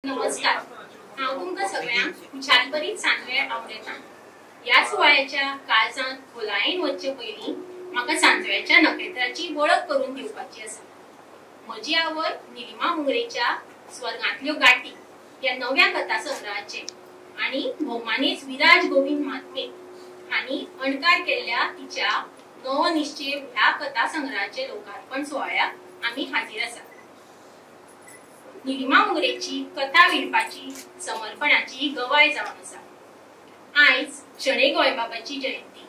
नमस्कार, हांव तुमकां सगळ्यांक खुशालभरीत सांजवेळ आवडटा. ह्या सुवाळ्याच्या काळजांत खोलायेन वचचे पयलीं म्हाका सांजवेळच्या नखेत्राची वळख करून दिवपाची आसा. म्हजी आवय निलिमा मुंगरेच्या स्वर्गांतल्यो गाठी ह्या नव्या कथा संग्रहाचे आनी भोवमानेच विराज गोविंद महात्मे हांणी अणकार केल्ल्या तिच्या नवो निश्चेव ह्या कथा संग्रहाचे लोकार्पण सुवाळ्याक आमी हाजीर आसात. निलिमा मुंगरेची कथा विणपाची समर्पणाची गवाय जावन आसा. आयज शणै गोंयबाबाची जयंती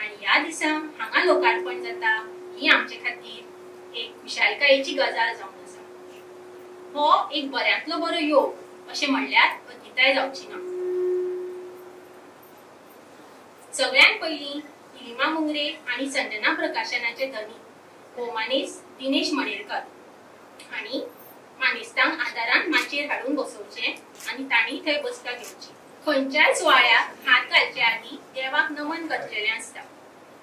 आनी ह्या दिसा हांगा लोकार्पण जाता ही आमचे खातीर एक खुशालकायेची गजाल जावन आसा. हो एक बऱ्यांतलो बरो योग अशें म्हणल्यार अतिताय जावची ना. सगळ्यांत पयलीं निलिमा मुंगरे आनी संजना प्रकाशनाचे धनी भोवमानेस दिनेश मणेरकर हांणी मानेस्तांक आदारान माचयेर हाडून बसोवचें आनी तांणी थंय बसका घेवची. खंयच्याय सुवाळ्याक हात घालचे आदीं देवाक नमन करचेलें आसता.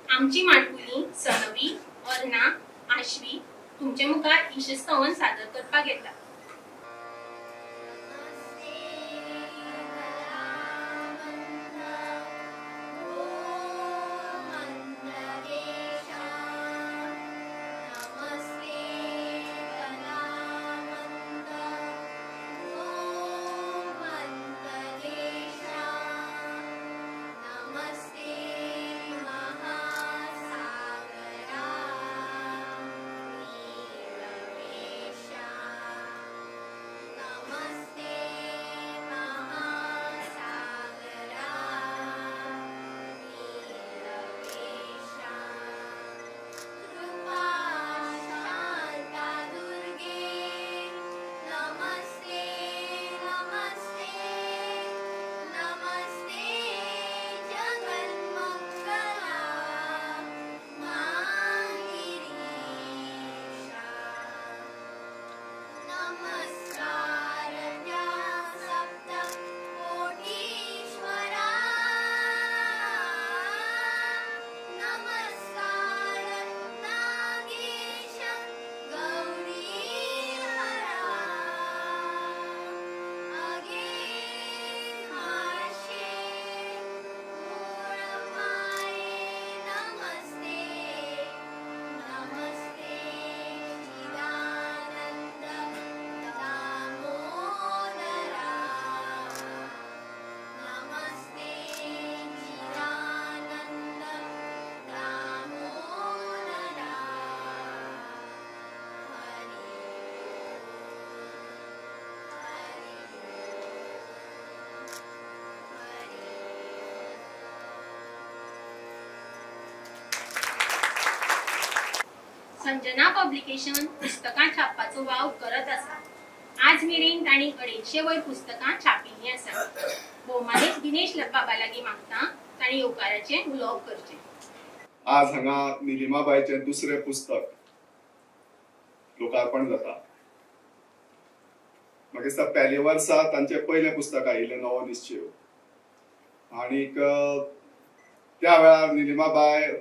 आमची माणकुली सनवी, अर्ना, आश्वी तुमचे मुखार ईशस्तवन सादर करपाक येता. संजना पब्लिकेशन पुस्तकां छापपाचो वावर करत आसा. आज मेरेन तांणी 250 वयर पुस्तकां छापिल्लीं आसा. भोवमानेस दिनेश बाबा लागीं मागता तांणी येवकाराचें उलोवप करचें. आज हांगा निलिमाबायचें दुसरें पुस्तक लोकार्पण जाता. म्हाका दिसता पयले वर्सा तांचें पयलें पुस्तक आयिल्लें नवो निश्चेव आनीक त्या वेळार निलिमाबाय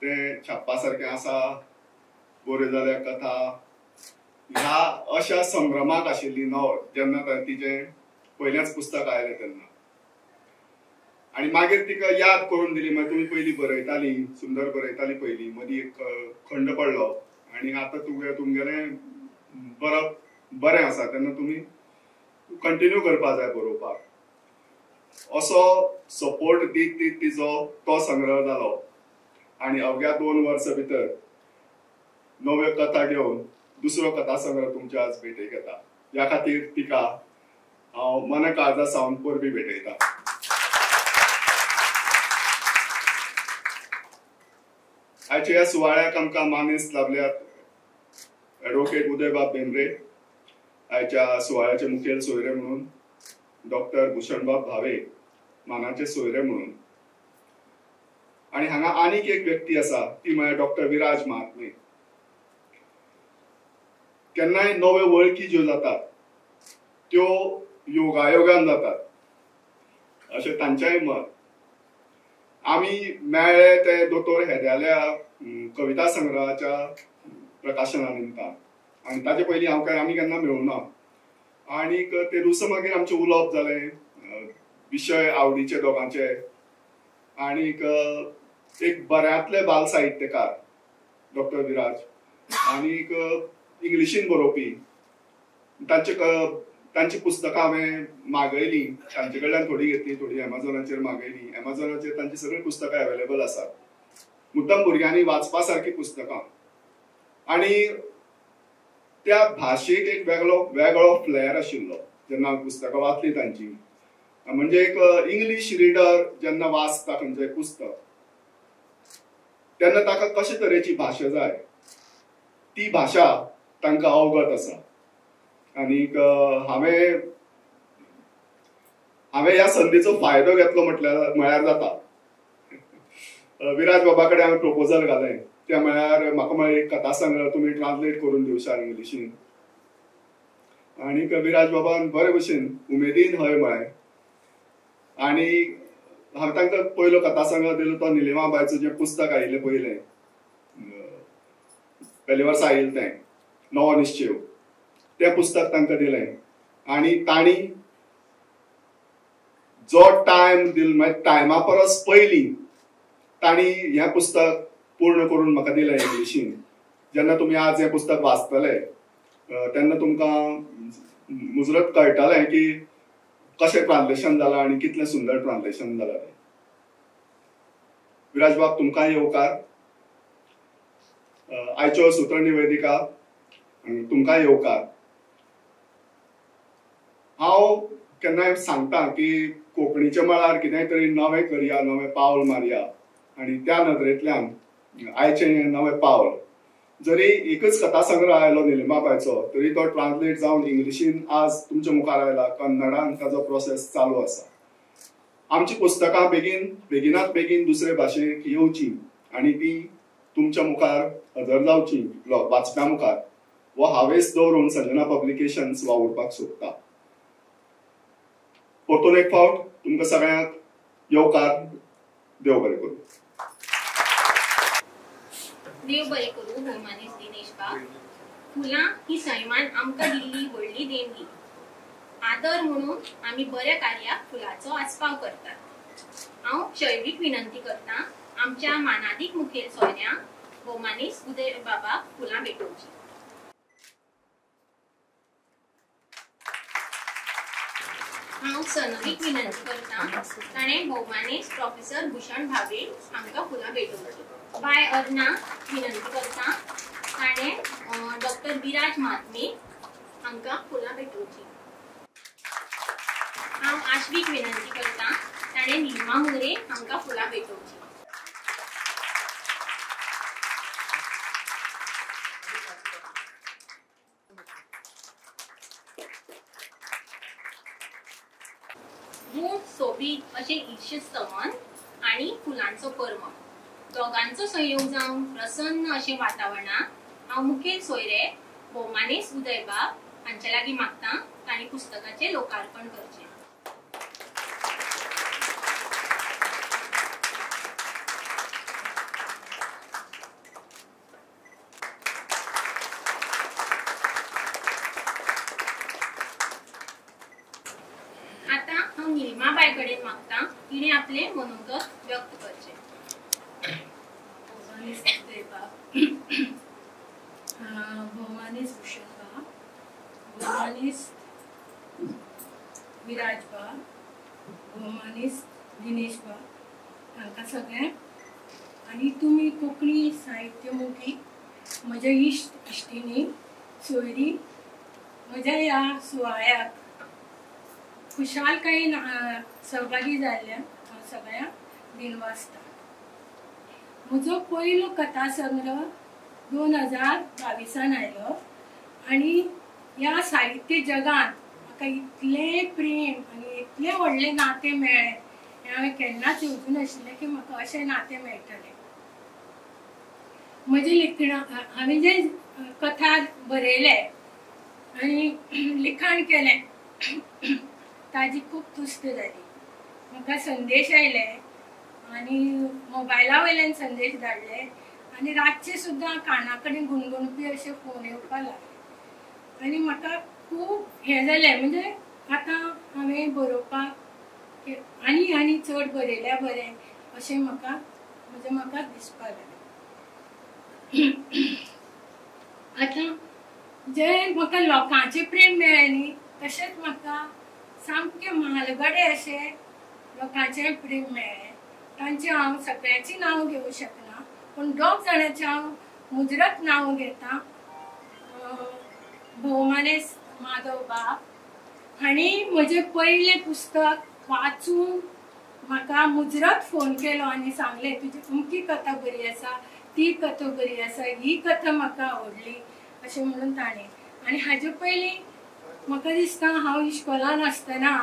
तें छापपा सारकें आसा, बऱ्यो जाल्या कथा ह्या अशा संभ्रमाक आशिल्ली नव जेन्ना तिचें पयलेंच पुस्तक आयलें तेन्ना. आनी मागीर तिका याद करून दिली, मागीर तुमी पयलीं बरयताली, सुंदर बरयताली पयलीं, मदीं एक खंड पडलो आनी आतां तुमगेलें बरप बरें आसा तेन्ना तुमी कंटिन्यू करपा जाय बरोवपाक. असो सपोर्ट दीत दीत तिचो तो संग्रह जालो आनी अवघ्या 2 वर्सां भितर नव्यो कथा घेवन दुसरो कथा संग्रह तुमच्या आज भेटेक येता. ह्या खातीर तिका हांव मन काळजा सावन परबी भेटयता. आयच्या ह्या सुवाळ्याक आमकां मानेस्त लाभल्यात एडवोकेट उदयबाब भेंब्रे, आयच्या सुवाळ्याचे मुखेल सोयरे म्हणून, डॉक्टर भूषणबाब भावे मानाचे सोयरे म्हणून, आनी हांगा आनीक एक व्यक्ती आसा ती म्हळ्यार डॉक्टर विराज महात्मे. केन्नाय नव्यो वळखी ज्यो जातात त्यो योगायोगान जातात अशें तांचेंय मत. आमी मेळ्ळे ते दोतोर हेद्याल्या कविता संग्रहाच्या प्रकाशना निमतान आनी ताचे पयलीं हांव काय आमी केन्ना मेळूं ना. आनीक ते दिसा मागीर आमचें उलोवप जालें, विशय आवडीचे दोगांचे. आनीक एक बऱ्यांतले बाल साहित्यकार डॉक्टर विराज आनीक इंग्लिशीन बरोवपी, तांची पुस्तकां हांवें मागयलीं, तांचे कडल्यान थोडी घेतली, थोडी एमेझॉनाचेर मागयली. एमेझॉनाचेर तांची सगळीं पुस्तकां अवेलेबल आसात. मुद्दम भुरग्यांनी वाचपा सारकीं पुस्तकां. आनी त्या भाशेक एक वेगळो वेगळो फ्लॅर आशिल्लो जेन्ना हांवें पुस्तकां वाचलीं तांची. म्हणजे एक इंग्लीश रिडर जेन्ना वाचता खंयचें पुस्तक तेन्ना ताका कशे तरेची भाशा जाय ती भाशा तांकां अवगत आसा. आनीक हांवें ह्या संदीचो फायदो घेतलो म्हळ्यार जाता. विराज बाबा कडेन हांवें प्रपोजल घालें, ते म्हळ्यार म्हाका म्हळें एक कथा संग्रह तुमी ट्रान्सलेट करून दिवशात इंग्लिशीन. आनीक विराज बाबान बरे भशेन उमेदीन हय म्हळें. आनी हांवें तांकां पयलो कथा संग्रह दिलो तो निलिमाबायचो जें पुस्तक आयिल्लें पयलें, पयले वर्सा आयिल्लें तें नवो निश्चेव, तें पुस्तक तांकां दिलें. आनी तांणी जो टायम दिलो मागीर टायमा परस पयलीं तांणी हें पुस्तक पूर्ण करून म्हाका दिलें इंग्लिशीन. जेन्ना तुमी आज हें पुस्तक वाचतले तेन्ना तुमकां मुजरत कळटलें की कशें ट्रान्सलेशन जालां आनी कितलें सुंदर ट्रान्सलेशन जालां तें. विराज बाब तुमकां येवकार. आयच्यो सूत्र निवेदिका तुमकां येवकार. हांव केन्नाय सांगता की कोंकणीच्या मळार कितेंय तरी नवें करया, नवें पावल मारया. आनी त्या नदरेंतल्यान आयचें हें नवें पावल, जरी एकच कथा संग्रह आयलो निलिमाबायचो तरी तो ट्रान्सलेट जावन इंग्लिशीन आज तुमच्या मुखार आयला. कन्नडान ताजो प्रोसेस चालू आसा. आमची पुस्तकां बेगिनात बेगीन दुसरे भाशेक येवची आनी ती तुमच्या मुखार हजर जावची वाचप्या मुखार, हो हावेस दवरून संजना पब्लिकेशन्स वावुरपाक सोदता. परतून एक फावट तुमकां सगळ्यांक येवकार. देव बरें करूं. देव बरें करूं भोवमानेस्त दिनेश बाब. फुलां ही सैमान आमकां दिल्ली व्हडली देणगी. आदर म्हणून आमी बऱ्या कार्याक फुलाचो आस्पाव करतात. हांव शैवीक विनंती करता आमच्या मानादीक मुखेल सोयऱ्यांक भोवमानेस्त उदय बाबाक फुलां भेटोवची. हांव सनवीक विनंती करता ताणें भोवमानेस्त प्रोफेसर भूषण भावे हांकां फुलां भेटोवची. बाय अर्ना विनंती करता ताणें डॉक्टर विराज महात्मे हांकां फुलां भेटोवची. हांव आश्वीक विनंती करता ताणें निलमा मोरे हांकां फुलां भेटोवची. गूढ सोबीत अशें ईर्ष्यस्तवन आनी फुलांचो परमळ दोगांचो संयोग जावन प्रसन्न अशें वातावरणांत हांव मुखेल सोयरे भोवमानेस्त उदयबाब हांचे लागीं मागता तांणी पुस्तकाचें लोकार्पण करचें. आतां हांव निलिमाबाय कडेन मागता तिणें आपलें मनोगत व्यक्त करचें. भोवमानेस्त भूषणबा, भोवमानेस्त विराजबा, भोवमानेस्त दिनेशबा हांकां सगळ्यांक आनी तुमी कोंकणी साहित्य मोगी म्हज्या इश्ट इश्टिणी सोयरी म्हज्या ह्या सुवाळ्याक खुशालकायेन सहभागी जाल्ल्यान हांव सगळ्यांक दिनवासता. म्हजो पयलो कथा संग्रह 2022 आयलो आनी ह्या साहित्य जगांत म्हाका इतलें प्रेम आनी इतलें व्हडलें नातें मेळ्ळें हें हांवें केन्नाच येवजूं नाशिल्लें की म्हाका अशें नातें मेळटलें. म्हजें लिखणां हांवें जें कथा बरयलें आनी लिखाण केलें ताजी खूब तुस्त जाली. म्हाका संदेश आयले आनी मोबायला वयल्यान संदेश धाडले आनी रातचे सुद्दां काना कडेन गुणगुणपी अशे फोन येवपाक लागले आनी म्हाका खूब हें जालें. म्हणजे आतां हांवें बरोवपाक आनी आनी चड बरयल्यार बरें अशें म्हाका म्हजें म्हाका दिसपाक लागलें. आतां जें म्हाका लोकांचें प्रेम मेळ्ळें न्ही तशेंच म्हाका सामकें म्हालगडे अशें लोकांचें प्रेम मेळ्ळें. तांचें हांव सगळ्यांचीं नांव घेवंक शकना पूण दोग जाणांचें हांव मुजरत नांव घेता. भोवमानेस माधव बाब हांणी म्हजें पयलें पुस्तक वाचून म्हाका मुजरत फोन केलो आनी सांगलें तुजी अमकी कथा बरी आसा, ती कथा बरी आसा, ही कथा म्हाका आवडली अशें म्हणून ताणें. आनी हाजे पयलीं म्हाका दिसता हांव इश्कोलान आसतना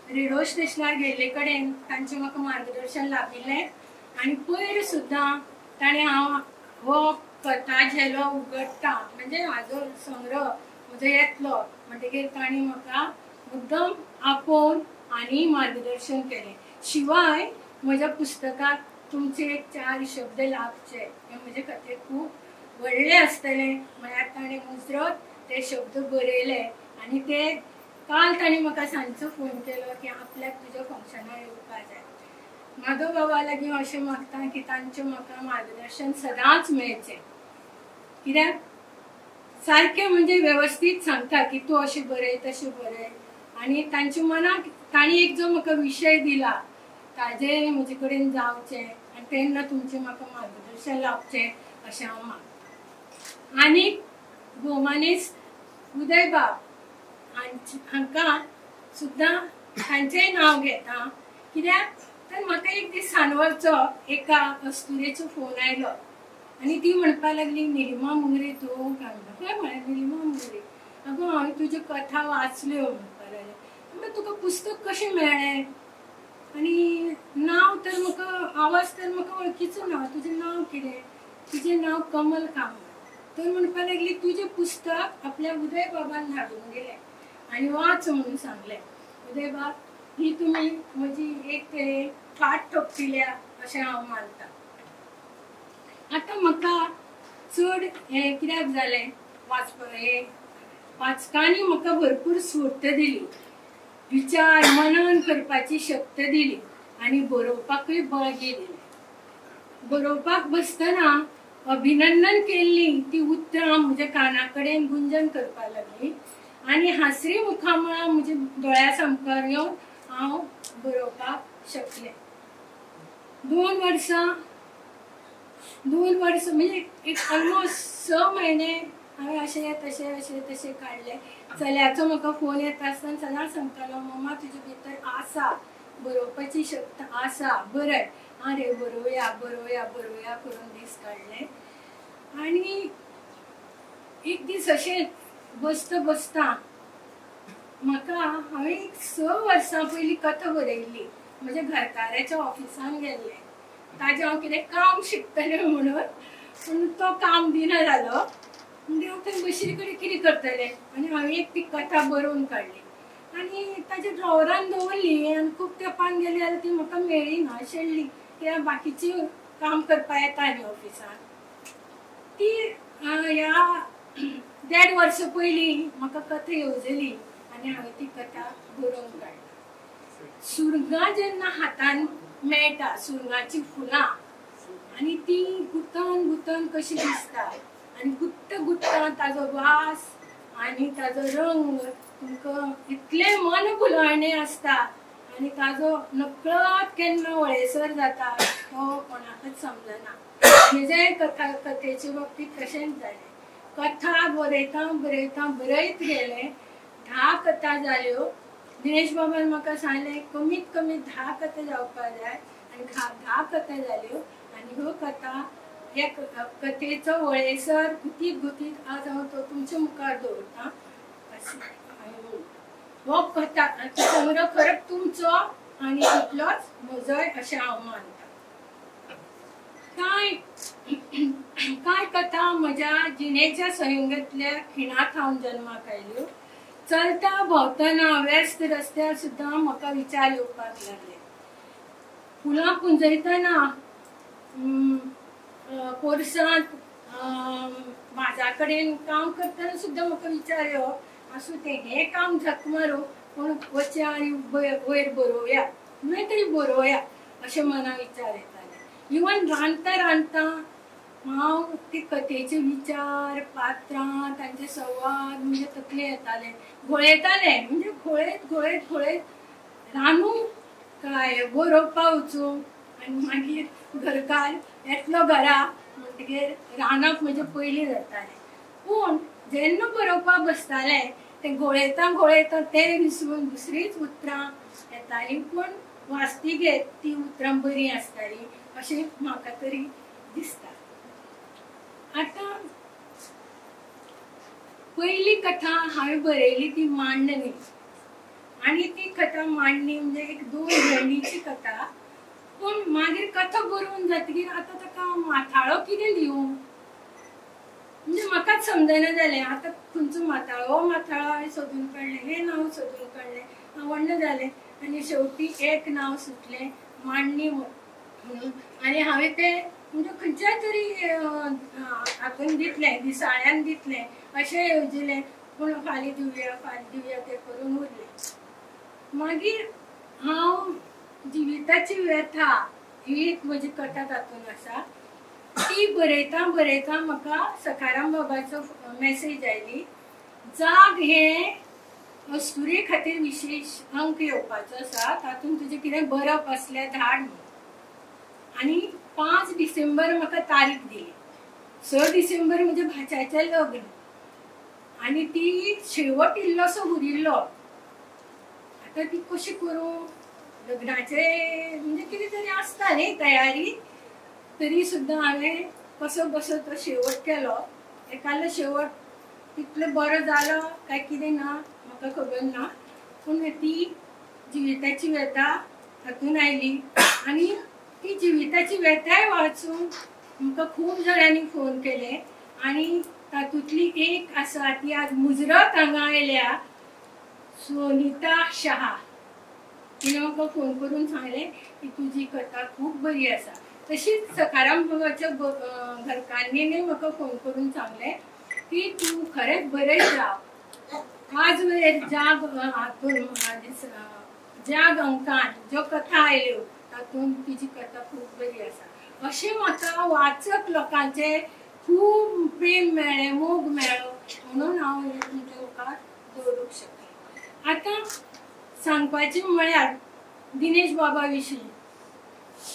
रेडिओ स्टेशनार गेल्ले कडेन तांचें म्हाका मार्गदर्शन लाबिल्लें आनी पयर सुद्दां ताणें हांव हो कथा झेलो उगडटा म्हणजे हाजो संग्रह म्हजो येतलो म्हणटकीर तांणी म्हाका मुद्दम आपोवन आनी मार्गदर्शन केलें. शिवाय म्हज्या पुस्तकाक तुमचे एक 4 शब्द लाभचे हे म्हजे खातीर खूब व्हडलें आसतलें म्हळ्यार ताणें मुजरत ते शब्द बरयले आनी ते काल ताणें म्हाका सांजचो फोन केलो की आपल्याक तुज्या फंक्शनार येवपाक जाय. माधव बाबा लागीं अशें मागता की तांचें म्हाका मार्गदर्शन सदांच मेळचें. कित्याक सारकें म्हणजे वेवस्थीत सांगता की तूं अशें बरय तशें बरय आनी तांच्या मनाक तांणी एक जो म्हाका विशय दिला ताजें म्हजे कडेन जावचें आनी तेन्ना तुमचें म्हाका मार्गदर्शन लाभचें अशें हांव मागता. आनी भोवमानेस उदय बाब हांकां सुद्दां तांचेंय नांव घेता. कित्याक तर म्हाका एक दीस सांजवेळचो एका अस्तुरेचो फोन आयलो आनी ती म्हणपाक लागली निलिमा मुंगरे तूं काय म्हणटा? हय म्हळें निलिमा मुंगरे. अगो हांवें तुज्यो कथा वाचल्यो म्हणपाक लागलें. मागीर तुका पुस्तक कशें मेळ्ळें आनी नांव तर म्हाका आवाज तर म्हाका वळखीचो ना, तुजें नांव कितें? तुजें नांव कमल कामत. तर म्हणपाक लागली तुजें पुस्तक आपल्या उदय बाबान धाडून दिलें आनी वाच म्हणून सांगलें. उदय बाब ही तुमी म्हजी एक तरेन फाट थोपटिल्या अशें हांव मानता. आतां म्हाका चड हें कित्याक जालें वाचपा हें वाचकांनी म्हाका भरपूर स्फूर्त दिली, विचार मनन करपाची शक्त दिली आनी बरोवपाकूय बळगें दिलें. बरोवपाक बसतना अभिनंदन केल्लीं ती उतरां म्हज्या काना कडेन गुंजन करपाक लागलीं आनी हांसरी मुखामळां म्हज्या दोळ्या सामकार येवन हांव बरोवपाक शकलें. 2 वर्सां म्हणजे एक ऑलमोस्ट 6 म्हयने हांवें अशें तशें अशें तशें काडलें. चल्याचो म्हाका फोन येता आसतना सदांच सांगतालो मम्मा तुजे भितर आसा बरोवपाची शक्त आसा बरय. आरे बरोवया बरोवया बरोवया करून दीस काडले. आनी एक दीस अशें बसता बसता म्हाका हांवें एक 6 वर्सां पयलीं कथा बरयल्ली म्हज्या घरकाराच्या ऑफिसान गेल्लें ताजें हांव कितें काम शिकतलें म्हणून, पूण तो काम दिना जालो म्हणजे हांव थंय बशिल्ले कडेन कितें करतलें आनी हांवें एक ती कथा बरोवन काडली आनी ताच्या ड्रॉवरान दवरली आनी खूब तेंपान गेली जाल्यार ती म्हाका मेळ्ळी ना शेणली कित्याक बाकीची काम करपा येता न्ही ऑफिसान. ती ह्या 1.5 वर्सां पयलीं म्हाका कथा येवजली आनी हांवें ती कथा बरोवन काडली. सुरगां जेन्ना हातान मेळटा सुरगांची फुलां आनी ती गुंतन गुंतन कशी दिसता आनी गुत्त गुत्ता ताजो वास आनी ताजो रंग तुमकां इतलें मन भुलवणें आसता आनी ताजो नकळत केन्ना वळेसर जाता तो कोणाकच समजना. म्हजें कथा कथेचे बाबतींत तशेंच जालें. कथा बरयता बरयता बरयत गेलें, 10 कथा जाल्यो. दिनेश बाबान म्हाका सांगलें कमीत कमी 10 कथा जावपाक जाय आनी 10 कथा जाल्यो आनी ह्यो कथा ह्या कथेचो वळेसर गुतीत गुतीत आज हांव तो तुमच्या मुखार दवरतां. हो कथा संग्रह खरंच तुमचो आनी तितलोच म्हजोय अशें हांव मानता. कांय कांय कथा म्हज्या जिणेच्या संयुगांतल्या खिणांत हांव जल्माक आयल्यो. चलता भोंवतना व्यस्त रस्त्यार सुद्दां म्हाका विचार येवपाक लागले. फुलां पुंजयतना पोरसांत म्हाज्या कडेन काम करतना सुद्दां म्हाका विचार येवप आसूं तें हें काम झक मारूं, पूण वचें आनी वयर बरोवया, न्हय तरी बरोवया अशें मना विचार येताले. इवन रांदता रांदता हांव ती कथेचे विचार, पात्रां, तांचे संवाद म्हणजे तकले येताले, घोळयताले. म्हणजे घोळयत घोळयत घोळयत रांदूं काय बरोवपा वचूं, आनी मागीर घरकार येतलो घरा म्हणटगीर रांदप म्हजें पयलीं जातालें. पूण जेन्ना बरोवपाक बसतालें तें घोळयता घोळयता तें विसरून दुसरीच उतरां येतालीं, पूण वाचतगीर ती उतरां बरीं आसतालीं अशें म्हाका तरी दिसता. आतां पयली कथा हांवें बरयली ती मांडणी, आनी ती कथा मांडणी म्हणजे एक 2 भयणीची कथा. पूण मागीर कथा बरोवन जातकीर आतां ताका माथाळो कितें दिवं म्हणजे म्हाकाच समजना जालें. आतां खंयचो माथाळो, हो माथाळो हांवें सोदून काडलें, हें नांव सोदून काडलें, आवडना जालें, आनी शेवटी एक नांव सुचलें मांडणी म्हणून. आनी हांवें तें म्हणजे खंयच्या तरी हातून दितलें, दिसाळ्यान दितलें अशें येवजिलें, पूण फाल्यां दिवया फाल्यां दिवया तें करून उरलें. मागीर हांव जिविताची व्यथा ही एक म्हजी कथा तातूंत आसा, ती बरयता बरयता म्हाका सखाराम बाबाचो मॅसेज आयली, जाग हे अस्तुरे खातीर विशेश अंक येवपाचो आसा, तातूंत तुजें कितें बरप आसल्यार धाड म्हणून. आनी 5 डिसेंबर म्हाका तारीख दिली. 6 डिसेंबर म्हज्या भाच्याचें लग्न, आनी ती शेवट इल्लोसो उरिल्लो. आतां ती कशी करूं, लग्नाचे म्हणजे कितें तरी आसता न्ही तयारी, तरी सुद्दां हांवें कसो बसो तो शेवट केलो. एकालो शेवट तितलो बरो जालो काय कितें ना म्हाका खबर ना, पूण ती जिविताची व्यथा हातून आयली. आनी ती जिविताची व्यथाय वाचून म्हाका खूब जाणांनी फोन केले, आनी तातूंतली एक आसा ती आज मुजरत हांगा आयल्या, सोनिता शहा. तिणें म्हाका फोन करून सांगलें की तुजी कथा खूब बरी आसा. तशीच सखाराम बाबाच्या घरकान्नीने म्हाका फोन करून सांगलें की तूं खरेंच बरयत राव, आज वयर जाग हातून जाग अंकान ज्यो कथा आयल्यो तातूंत तुजी कथा खूब बरी आसा. अशें म्हाका वाचक लोकांचें खूब प्रेम मेळ्ळें, मोग मेळ्ळो, म्हणून हांव हें तुमच्या मुखार दवरूंक शकलें. आतां सांगपाचें म्हळ्यार दिनेश बाबा विशीं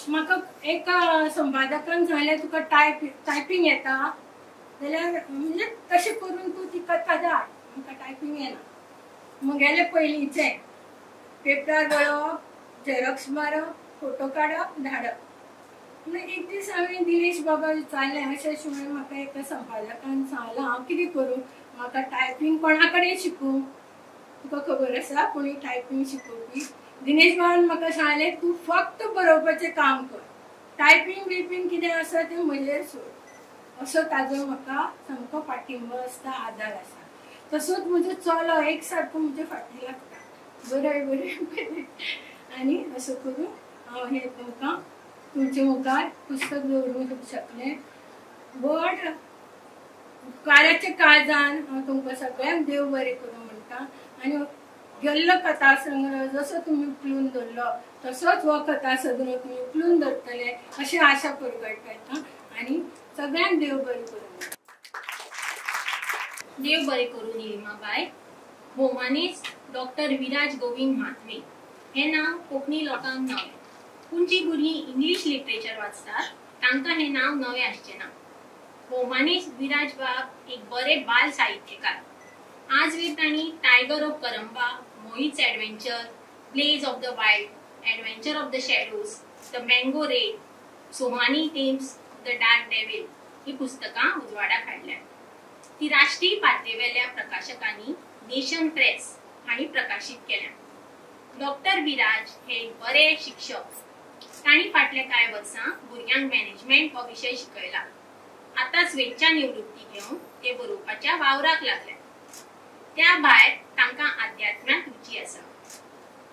म्हाका एका संपादकान सांगलें, तुका टायपींग येता जाल्यार म्हणजे तशें करून तूं ती कथा धाड. म्हाका टायपींग येना, म्हगेलें पयलींचें पेपरार बरोवप, झेरॉक्स मारप, फोटो काडप, धाडप. म्हणून एक दीस हांवें दिनेश बाबा विचारलें अशें अशें म्हणून म्हाका एका संपादकान सांगलां, हांव कितें करूं, म्हाका टायपींग कोणा कडेन शिकूं, तुका खबर आसा कोणी टायपींग शिकोवपी. दिनेश बाबान म्हाका सांगलें तूं फक्त बरोवपाचें काम कर, टायपींग बियपींग कितें आसा तें म्हजेर सोड. असो ताजो म्हाका सामको पाठिंबो आसता, आदार आसा. तसोच म्हजो चलो एक सारको म्हज्या फाटी लागता, बरय बरय बरय. आनी असो करून हांव हें तुमकां तुमचे मुखार पुस्तक दवरूंक शकलें. व्हड उपकाराच्या काळजान हांव तुमकां सगळ्यांक देव बरें करूं म्हणटा. आनी गेल्लो कथा संग्रह जसो तुमी उखलून धरलो तसोच हो कथा संग्रह तुमी उखलून धरतले अशी आशा परगटायता. आनी सगळ्यांक देव बरें करूं. देव बरें करूं निलिमाबाय. भोवमानेस्त डॉक्टर विराज गोविंद म्हात्मे हें नांव कोंकणी लोकांक नवें, पूण जीं भुरगीं इंग्लीश लिटरेचर वाचतात तांकां हें नांव नवें आसचें ना. भोवमानेस्त विराज बाब एक बरे बाल साहित्यकार. आजवेर तांणी Tiger of Karamba, Mohit's adventure, Blaze of the Wild, Adventure of the Shadows, The Mango Raid, Sohani Tames the Dark Devil ही पुस्तकां उजवाडाक हाडल्यांत. ती राष्ट्रीय पातळेवेल्या प्रकाशकांनी नेशन प्रेस हांणी प्रकाशीत केल्या. डॉक्टर विराज हे एक बरे शिक्षक. तांणी फाटल्या कांय वर्सां भुरग्यांक मॅनेजमेंट हो विशय शिकयला. आतां स्वेच्छा निवृत्ती घेवन ते बरोवपाच्या वावराक लागल्यात. त्या भायर तांकां अध्यात्म्यांत रुची आसा.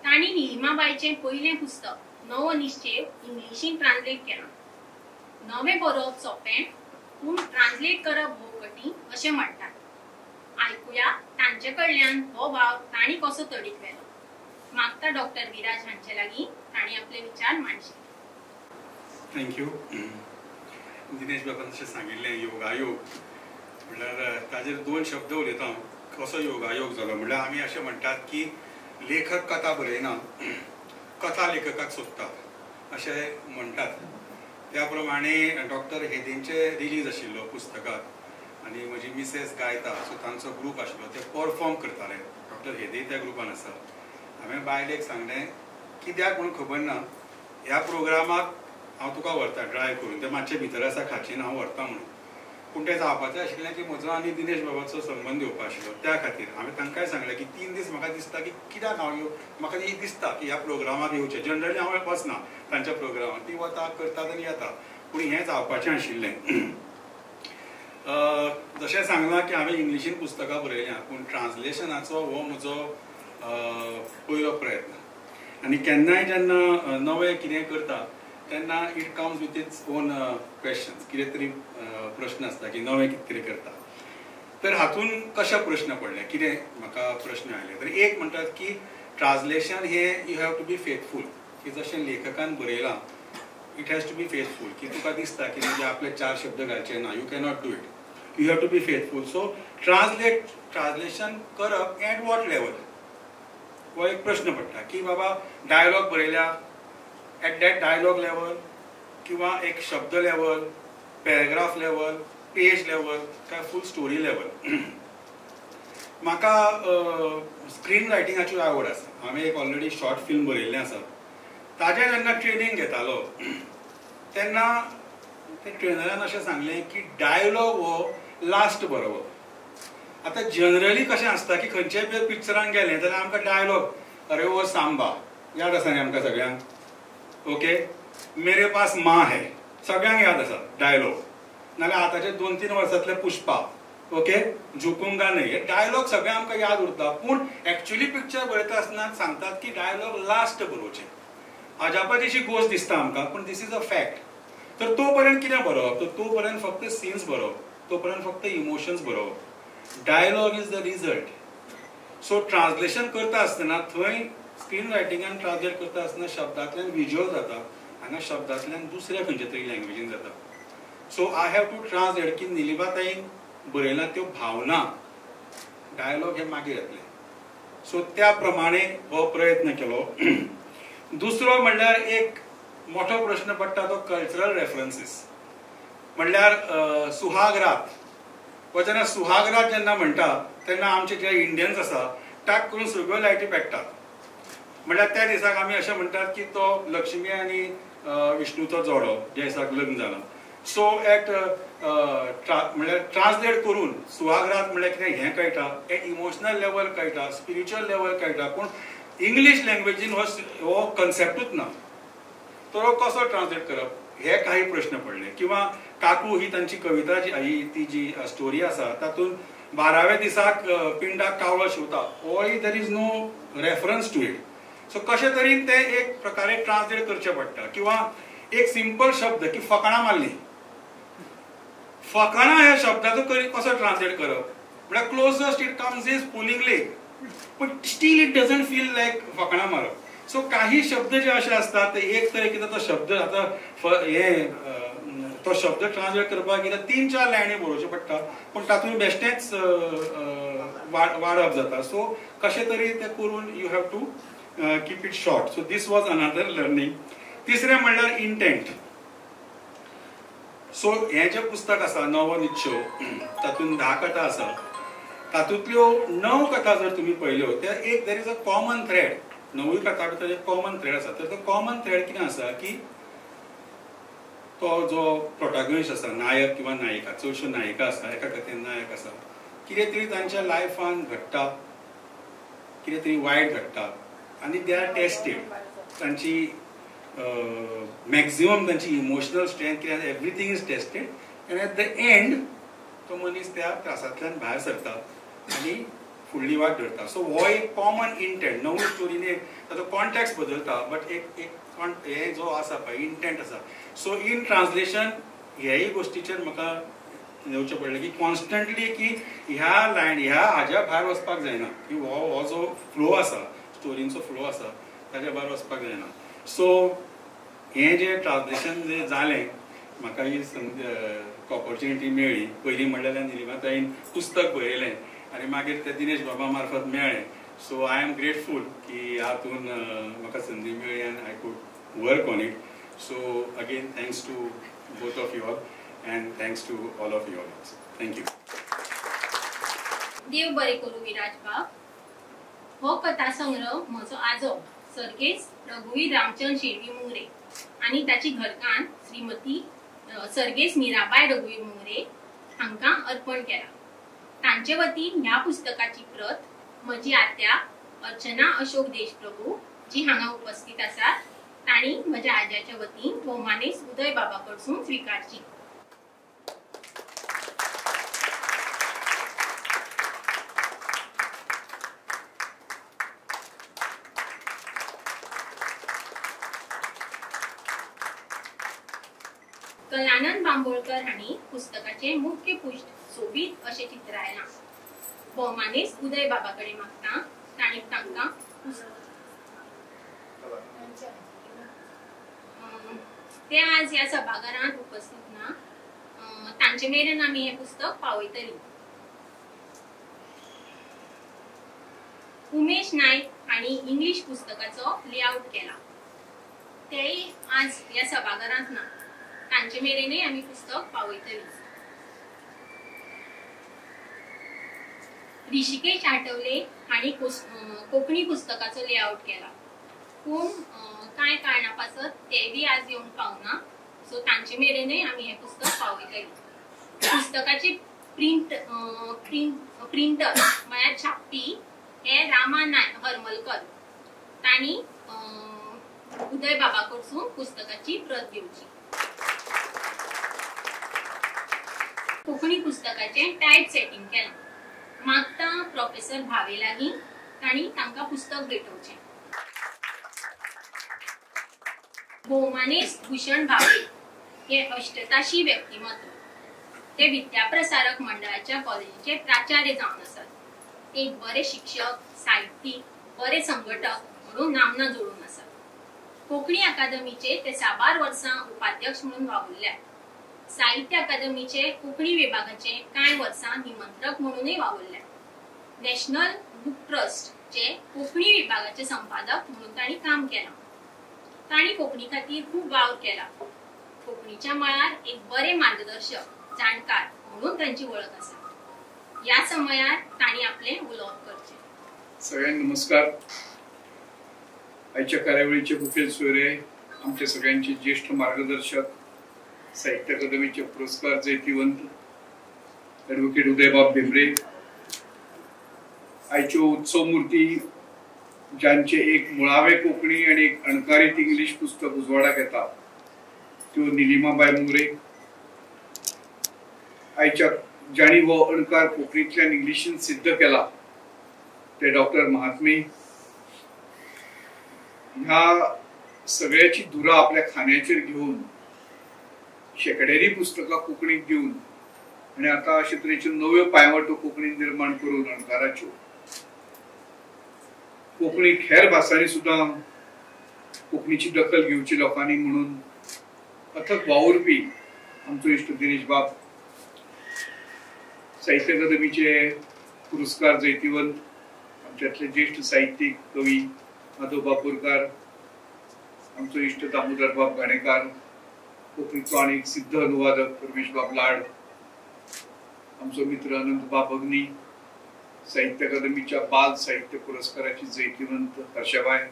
तांणी निलिमाबायचें पयलें पुस्तक नवो निश्चेव इंग्लिशीन ट्रान्सलेट केलां. नवें बरोवप सोंपें, पूण ट्रान्सलेट करप भोव कठीण अशें म्हणटात. आयकुया तांचे कडल्यान हो वावर तांणी कसो तडीक व्हेलो. मागता डॉक्टर विराज हांचे लागीं तांणी आपले विचार मांडचे. Thank you. Dinesh बाबान जशें सांगिल्लें योगायोग म्हणल्यार ताजेर दोन शब्द उलयता हांव. कसो योगायोग जालो म्हणल्यार आमी अशें म्हणटात की लेखक कथा बरयना, कथा लेखकाक सोदतात अशें म्हणटात. त्या प्रमाणे डॉक्टर हेदींचे रिलीज आशिल्लो पुस्तकाक आनी म्हजी मिसेस गायता, सो तांचो ग्रूप आशिल्लो, ते परफॉर्म करताले. डॉक्टर हेदी त्या ग्रुपान आसा. हांवें बायलेक सांगलें कित्याक म्हणून खबर ना, ह्या प्रोग्रामाक हांव तुका व्हरता ड्रायव करून, तें मातशें भितर आसा खाचीन, हांव व्हरता म्हणून. पूण तें जावपाचें आशिल्लें की म्हजो आनी दिनेश बाबाचो संबंद येवपा आशिल्लो. त्या खातीर हांवें तांकांय सांगलें की 3 दीस म्हाका दिसता की कित्याक हांव येवं, म्हाका दिसता की ह्या प्रोग्रामाक येवचें. जनरली हांव वचना तांच्या प्रोग्रामाक, ती वता करतात आनी येता, पूण हें जावपाचें आशिल्लें. जशें सांगलां की हांवें इंग्लिशीन पुस्तकां बरयल्यां, पूण ट्रान्सलेशनाचो हो म्हजो पयलो प्रयत्न. आनी केन्नाय जेन्ना नवें कितें करता तेन्ना it comes with its own questions, कितें तरी प्रश्न आसता की नवें कितें तरी करता. तर हातून कशे प्रश्न पडले, कितें म्हाका प्रश्न आयले, तर एक म्हणटात की ट्रान्सलेशन हे you have to be faithful, की जशें लेखकान बरयलां it has to be faithful, की तुका दिसता की म्हणजे आपले 4 शब्द घालचे ना, you cannot do it, you have to be faithful. So translation करप एट what level हो एक प्रश्न पडटा की बाबा डायलॉग बरयल्या एट that dialogue level किंवा एक शब्द level, paragraph level, page level काय फूल स्टोरी लेवल. म्हाका स्क्रीन रायटिंगाची आवड आसा. हांवें एक ऑलरेडी शॉर्ट फिल्म बरयल्लें आसा. ताजें जेन्ना ट्रेनींग घेतालो तेन्ना ते ट्रेनरान अशें सांगलें की डायलॉग हो लास्ट बरोवप. आतां जनरली कशें आसता की खंयच्याय बी पिक्चरान गेलें जाल्यार आमकां डायलॉग, अरे वो सांबा याद आसा न्ही आमकां सगळ्यांक, ओके मेरे पास माँ है, सगळ्यांक याद आसा डायलॉग. नाल्यार आतांचे 2-3 वर्सांतले पुष्पा, ओके झुकुंगा न्ही, हे डायलॉग सगळे आमकां याद उरता. पूण एक्चुअली पिक्चर बरयता आसतना सांगतात की डायलॉग लास्ट बरोवचें. अजापाची गोश्ट दिसता आमकां, पूण this is a fact. तर तो पर्यंत कितें बरोवप, तर तो पर्यंत फक्त सीन्स बरोवप, तो पर्यंत फक्त इमोशन्स बरोवप. Dialogue is the result. So translation करता आसतना थंय स्क्रीन रायटिंगान ट्रान्सलेट करता आसतना शब्दांतल्यान विज्युअल जाता, हांगा शब्दांतल्यान दुसऱ्या खंयच्या तरी लँग्वेजीन जाता. So I have to translate की निलिमाताईन बरयला त्यो भावना, डायलॉग हे मागीर येतले. सो त्या प्रमाणे हो प्रयत्न केलो. दुसरो म्हणल्यार एक मोठो प्रश्न पडटा तो कल्चरल रेफरन्सीस, म्हणल्यार सुहाग रात. वा जेन्ना सुहाग रात जेन्ना म्हणटा तेन्ना आमचे जे इंडियन्स आसा टाक करून सगळ्यो लायटी पेट्टात. म्हणल्यार त्या दिसाक आमी अशें म्हणटात की तो लक्ष्मी आनी विष्णूचो जोडो ज्या दिसाक लग्न जाला. सो एट म्हणल्यार ट्रान्सलेट करून सुहाग रात म्हणल्यार कितें हें कळटा, एट इमोशनल लेवल कळटा, स्पिरिच्युअल लेवल कळटा, पूण इंग्लीश लँग्वेजीन हो कन्सेप्टूच ना, तर हो कसो ट्रान्सलेट करप हे काही प्रश्न पडले. किंवा काकू ही तांची कविता जी ही ती जी स्टोरी आसा तातूंत 12व्या दिसाक पिंडाक कावळो शिंवता, होय there is no reference to it. So कशें तरेन ते एक प्रकारे ट्रान्सलेट करचें पडटा. किंवा एक सिंपल शब्द की फकाणां मारली, फकाणां ह्या शब्दाचो कसो ट्रान्सलेट करप म्हळ्यार closest it comes is pulling leg, but still it doesn't feel like फकाणां मारप. सो काही शब्द जे अशे आसतात ते एक तर कितें तो शब्द आतां हे तो शब्द ट्रान्सलेट करपाक कितें 3-4 लायनी बरोवच्यो पडटा, पूण तातूंत बेश्टेंच वाडप जाता. सो कशें तरी तें करून you have to keep it short. So this was another learning. तिसरें म्हणल्यार इंटेंट. सो हें जें पुस्तक आसा नवो निश्चय, तातूंत 10 कथा आसा, तातूंतल्यो 9 कथा जर तुमी पळयल्यो त्या एक there is a common thread. 9 कथा भितर एक कॉमन थ्रेड आसा. तर तो कॉमन थ्रेड कितें आसा की तो जो प्रोटागनिस्ट आसा, नायक किंवा नायिका, चडश्यो नायिका आसा, एका कथेन नायक आसा, कितें तरी तांच्या लायफान घडटा, कितें तरी वायट घडटा आनी they are tested. तांची मॅक्झिमम तांची इमोशनल स्ट्रेंथ कितें, everything is tested and at the end तो मनीस त्या त्रासांतल्यान भायर सरता आनी फुडली वाट धरता. सो हो एक कॉमन इंटेंट. 9 स्टोरीनी ताचो कॉन्टेक्स्ट बदलता, बट एक एक हे जो आसा पळय इंटेंट आसा. सो इन ट्रान्सलेशन हेय गोश्टीचेर म्हाका येवचें पडलें की कॉन्स्टंटली की ह्या लायन ह्या हाज्या भायर वचपाक जायना, की हो जो फ्लो आसा स्टोरींचो फ्लो आसा ताज्या भायर वचपाक जायना. सो हें जें ट्रान्सलेशन जें जालें म्हाका ही ऑपॉर्च्युनिटी मेळ्ळी. पयलीं म्हणल्यार निलिमाताईन पुस्तक बरयलें आनी मागीर ते दिनेश बाबा मार्फत मेळ्ळें. सो I am grateful की हातून म्हाका संदी मेळ्ळी आनी I could work on it. So again thanks to both of you all and thanks to all of you all. Thank you. देव बरें करूं विराज बाब. हो कथा संग्रह म्हजो आजो सर्गेस्त रघुवीर रामचंद्र शेणवी मुंगरे आनी ताची घरकान्न श्रीमती सर्गेस्त मीराबाय रघुवीर मुंगरे हांकां अर्पण केला. तांचे वतीन ह्या पुस्तकाची प्रत म्हजी आत्या अर्चना अशोक देशप्रभू जी हांगा उपस्थित आसात तांणी म्हज्या आज्याच्या वतीन भोवमानेस्त उदय बाबा कडसून स्विकारची. कलानंद बांबोळकर हांणी पुस्तकाचे मुख्य पुष्ट सोबीत अशें चित्रायलां. भोवमानेस्त उदय बाबा कडेन मागता तांणी तांकां ते आज ह्या सभाघरांत उपस्थित ना, तांचे मेरेन आमी हें पुस्तक पावयतली. उमेश नायक हांणी इंग्लीश पुस्तकाचो लेआउट केला, तेय आज ह्या सभाघरांत ना, तांचे मेरेनय आमी पुस्तक पावयतली. ऋषिकेश आठवले हांणी कोंकणी पुस्तकाचो लेआउट केला, पूण कांय कारणां पासत ते बी आज येवंक पावना, सो तांचे मेरेनय आमी हें पुस्तक पावयतली. पुस्तकाचे प्रिंटर म्हळ्यार छापपी हे रामा नायक हरमलकर तांणी उदय बाबा कडसून पुस्तकाची प्रत घेवची. कोंकणी पुस्तकाचें टायप सेटींग केलां. मागता प्रोफेसर भावे लागीं तांणी तांकां पुस्तक भेटोवचें. भोवमानेस्त भूषण भावे हे अष्टताशी व्यक्तिमत्व. ते विद्याप्रसारक मंडळाच्या कॉलेजीचे प्राचार्य जावन आसात. ते एक बरे शिक्षक, साहित्यीक, बरे संघटक म्हणून नामना जोडून आसात. कोंकणी अकादमीचे ते साबार वर्सां उपाध्यक्ष म्हणून वावुरल्यात. साहित्य अकादमीचे कोंकणी विभागाचे कांय वर्सां निमंत्रक म्हणूनय वावुरल्यात. नॅशनल बूक ट्रस्टचे कोंकणी विभागाचे संपादक म्हणून तांणी काम केलां. तांणी कोंकणी खातीर खूब वावर केला. कोंकणीच्या मळार एक बरे मार्गदर्शक, जाणकार म्हणून तांची वळख आसा. ह्या समयार तांणी आपलें उलोवप करचें. सगळ्यांक नमस्कार. आयच्या कार्यावळीचे मुखेल सोयरे आमचे सगळ्यांचे ज्येष्ठ मार्गदर्शक, साहित्य अकादमीचे पुरस्कार जैतिवंत ॲडव्होकेट उदयबाब भेंब्रे, आयच्यो उत्सव मूर्ती ज्यांचे एक मुळावे कोंकणी आणि एक अणकारीत इंग्लीश पुस्तक उजवाडाक येता त्यो निलिमाबाय मुंगरे, आयच्या जांणी हो अणकार कोंकणींतल्यान इंग्लिशीन सिद्ध केला ते डॉक्टर महात्मे, ह्या सगळ्याची धुरा आपल्या खांद्याचेर घेवन शेंकड्यांनी पुस्तकां कोंकणीक दिवन आनी आतां अशे तरेच्यो नव्यो पांयवाटो कोंकणीन निर्माण करून अणकाराच्यो कोंकणीक हेर भासांनी सुद्दां कोंकणीची दखल घेवची लोकांनी म्हणून अथक वावुरपी आमचो इश्ट दिनेश बाब, साहित्य अकादमीचे पुरस्कार जैतिवंत आमच्यातले ज्येष्ठ साहित्यीक कवी माधवबाब बोरकार, आमचो इश्ट दामोदर बाब घाणेकार, कोंकणीचो आनी एक सिद्ध अनुवादक परमेशबाब लाड, आमचो मित्र अनंतबाब अग्नी, साहित्य अकादमीच्या बाल साहित्य पुरस्काराची जैतिवंत हर्षाबाय,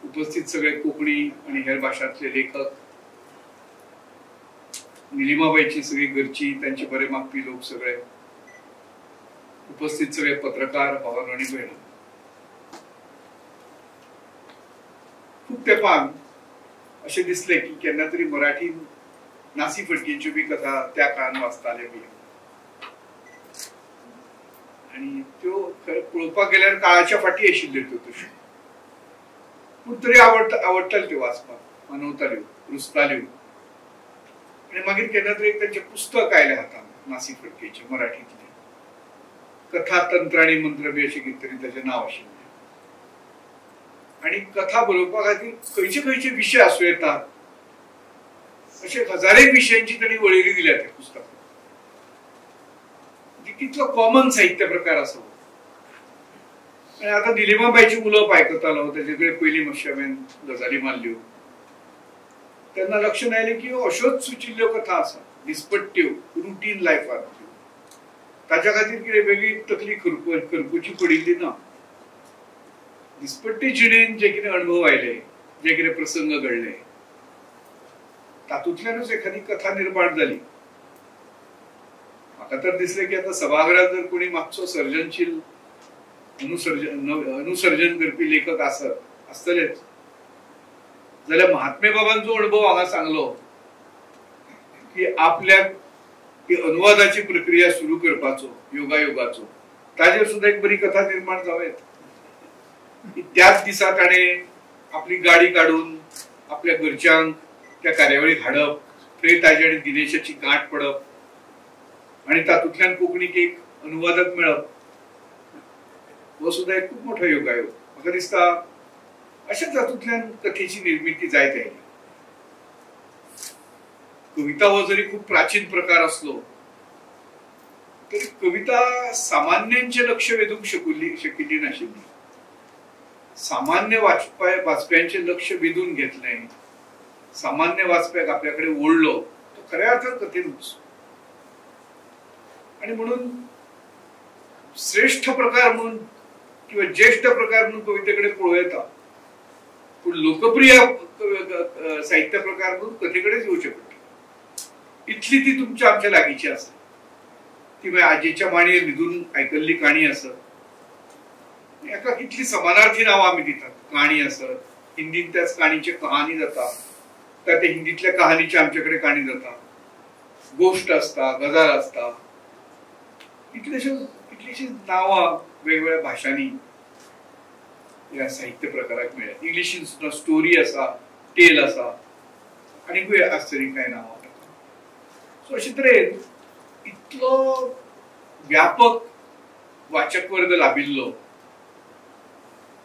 उपस्थित सगळे कोंकणी आणि हेर भाशांतले लेखक, निलिमाबाईची सगळी घरची त्यांचे बरे मागपी लोक सगळे, उपस्थित सगळे पत्रकार भावांनो आणि भयणां, खूप तेंपान अशें दिसलें की केन्ना तरी मराठी नासी फडकेंच्यो बी कथा त्या काळान वाचताले बी, आनी त्यो खरें पळोवपाक गेल्यार काळाच्या फाटी आशिल्ल्यो त्यो तश्यो, पूण तरी आवडटाल्यो त्यो वाचपाक, मानवताल्यो, रुचताल्यो. आनी मागीर केन्ना तरी एक तांचें पुस्तक आयलें हातान, नासी फडकेचें मराठींतलें, कथा तंत्र आनी मंत्र बी अशें कितें तरी ताचें नांव आशिल्लें. आनी कथा बरोवपा खातीर खंयचे खंयचे विशय आसूं येतात अशे हजारे विशयांची तांणी वळेरी दिल्या त्या पुस्तकांत. कितलो कॉमन साहित्य प्रकार आसा. आनी आतां निलिमाबायची उलोवप आयकतालो, ताजे कडेन पयलीं मातशें हांवें गजाली मारल्यो तेन्ना लक्षांत आयलें की अश्योच सुचिल्ल्यो कथा आसा, दिसपट्ट्यो, रुटीन लायफांतल्यो. ताच्या खातीर कितें वेगळी तकली खरपुची पडिल्ली ना. दिसपट्टी जिणेन जे कितें अणभव आयले, जे कितें प्रसंग घडले, तातूंतल्यानूच एखादी कथा निर्माण जाली. म्हाका तर दिसलें की आतां सभाघरांत जर कोणी मातसो सर्जनशील अनुसर्जन करपी लेखक आसत आसतलेच जाल्यार महात्मे बाबान जो अणभव हांगा सांगलो की आपल्याक ती अनुवादाची प्रक्रिया सुरू करपाचो योगायोगाचो, ताजेर सुद्दां एक बरी कथा निर्माण जावं येता. त्याच दिसा ताणें आपली गाडी काडून आपल्या घरच्यांक त्या कार्यावळीक हाडप, थंय ताजे आनी दिनेशाची गांठ पडप आनी तातूंतल्यान कोंकणीक एक अनुवादक मेळप, हो सुद्दां एक खूब मोठो योगायोग. म्हाका दिसता अशें तातूंतल्यान कथेची निर्मिती जायत आयली. कविता हो जरी खूब प्राचीन प्रकार आसलो तरी कविता सामान्यांचें लक्ष वेधूंक शकिल्ली नाशिल्ली. सामान्य वाचप्यांचें लक्ष वेधून घेतलें, सामान्य वाचप्याक आपल्या कडेन ओडलो तो खऱ्या अर्थान कथेनूच. आनी म्हणून श्रेष्ठ प्रकार म्हणून किंवा ज्येष्ठ प्रकार म्हणून कविते कडेन पळोवं येता, पूण लोकप्रिय साहित्य प्रकार म्हणून कथेकडेच येवचें पडटा. इतली ती तुमच्या आमच्या लागींची आसा. ती मागीर आजेच्या मांडयेर न्हिदून आयकल्ली काणी आसत, एका कितली समानार्थी नांवां आमी दितात. काणी आसत, हिंदीन त्याच काणीचे कहानी जाता, त्या ते हिंदीतल्या कहानीची आमचे कडेन काणी जाता, गोश्ट आसता, गजाल आसता, कितलीशीच नांवां वेगवेगळ्या भाशांनी ह्या साहित्य प्रकाराक मेळ्ळ्या. इंग्लिशीन सुद्दां स्टोरी आसा, टेल आसा, आनीकूय आसतली कांय नांवां. सो अशे तरेन इतलो व्यापक वाचक वर्ग लाभिल्लो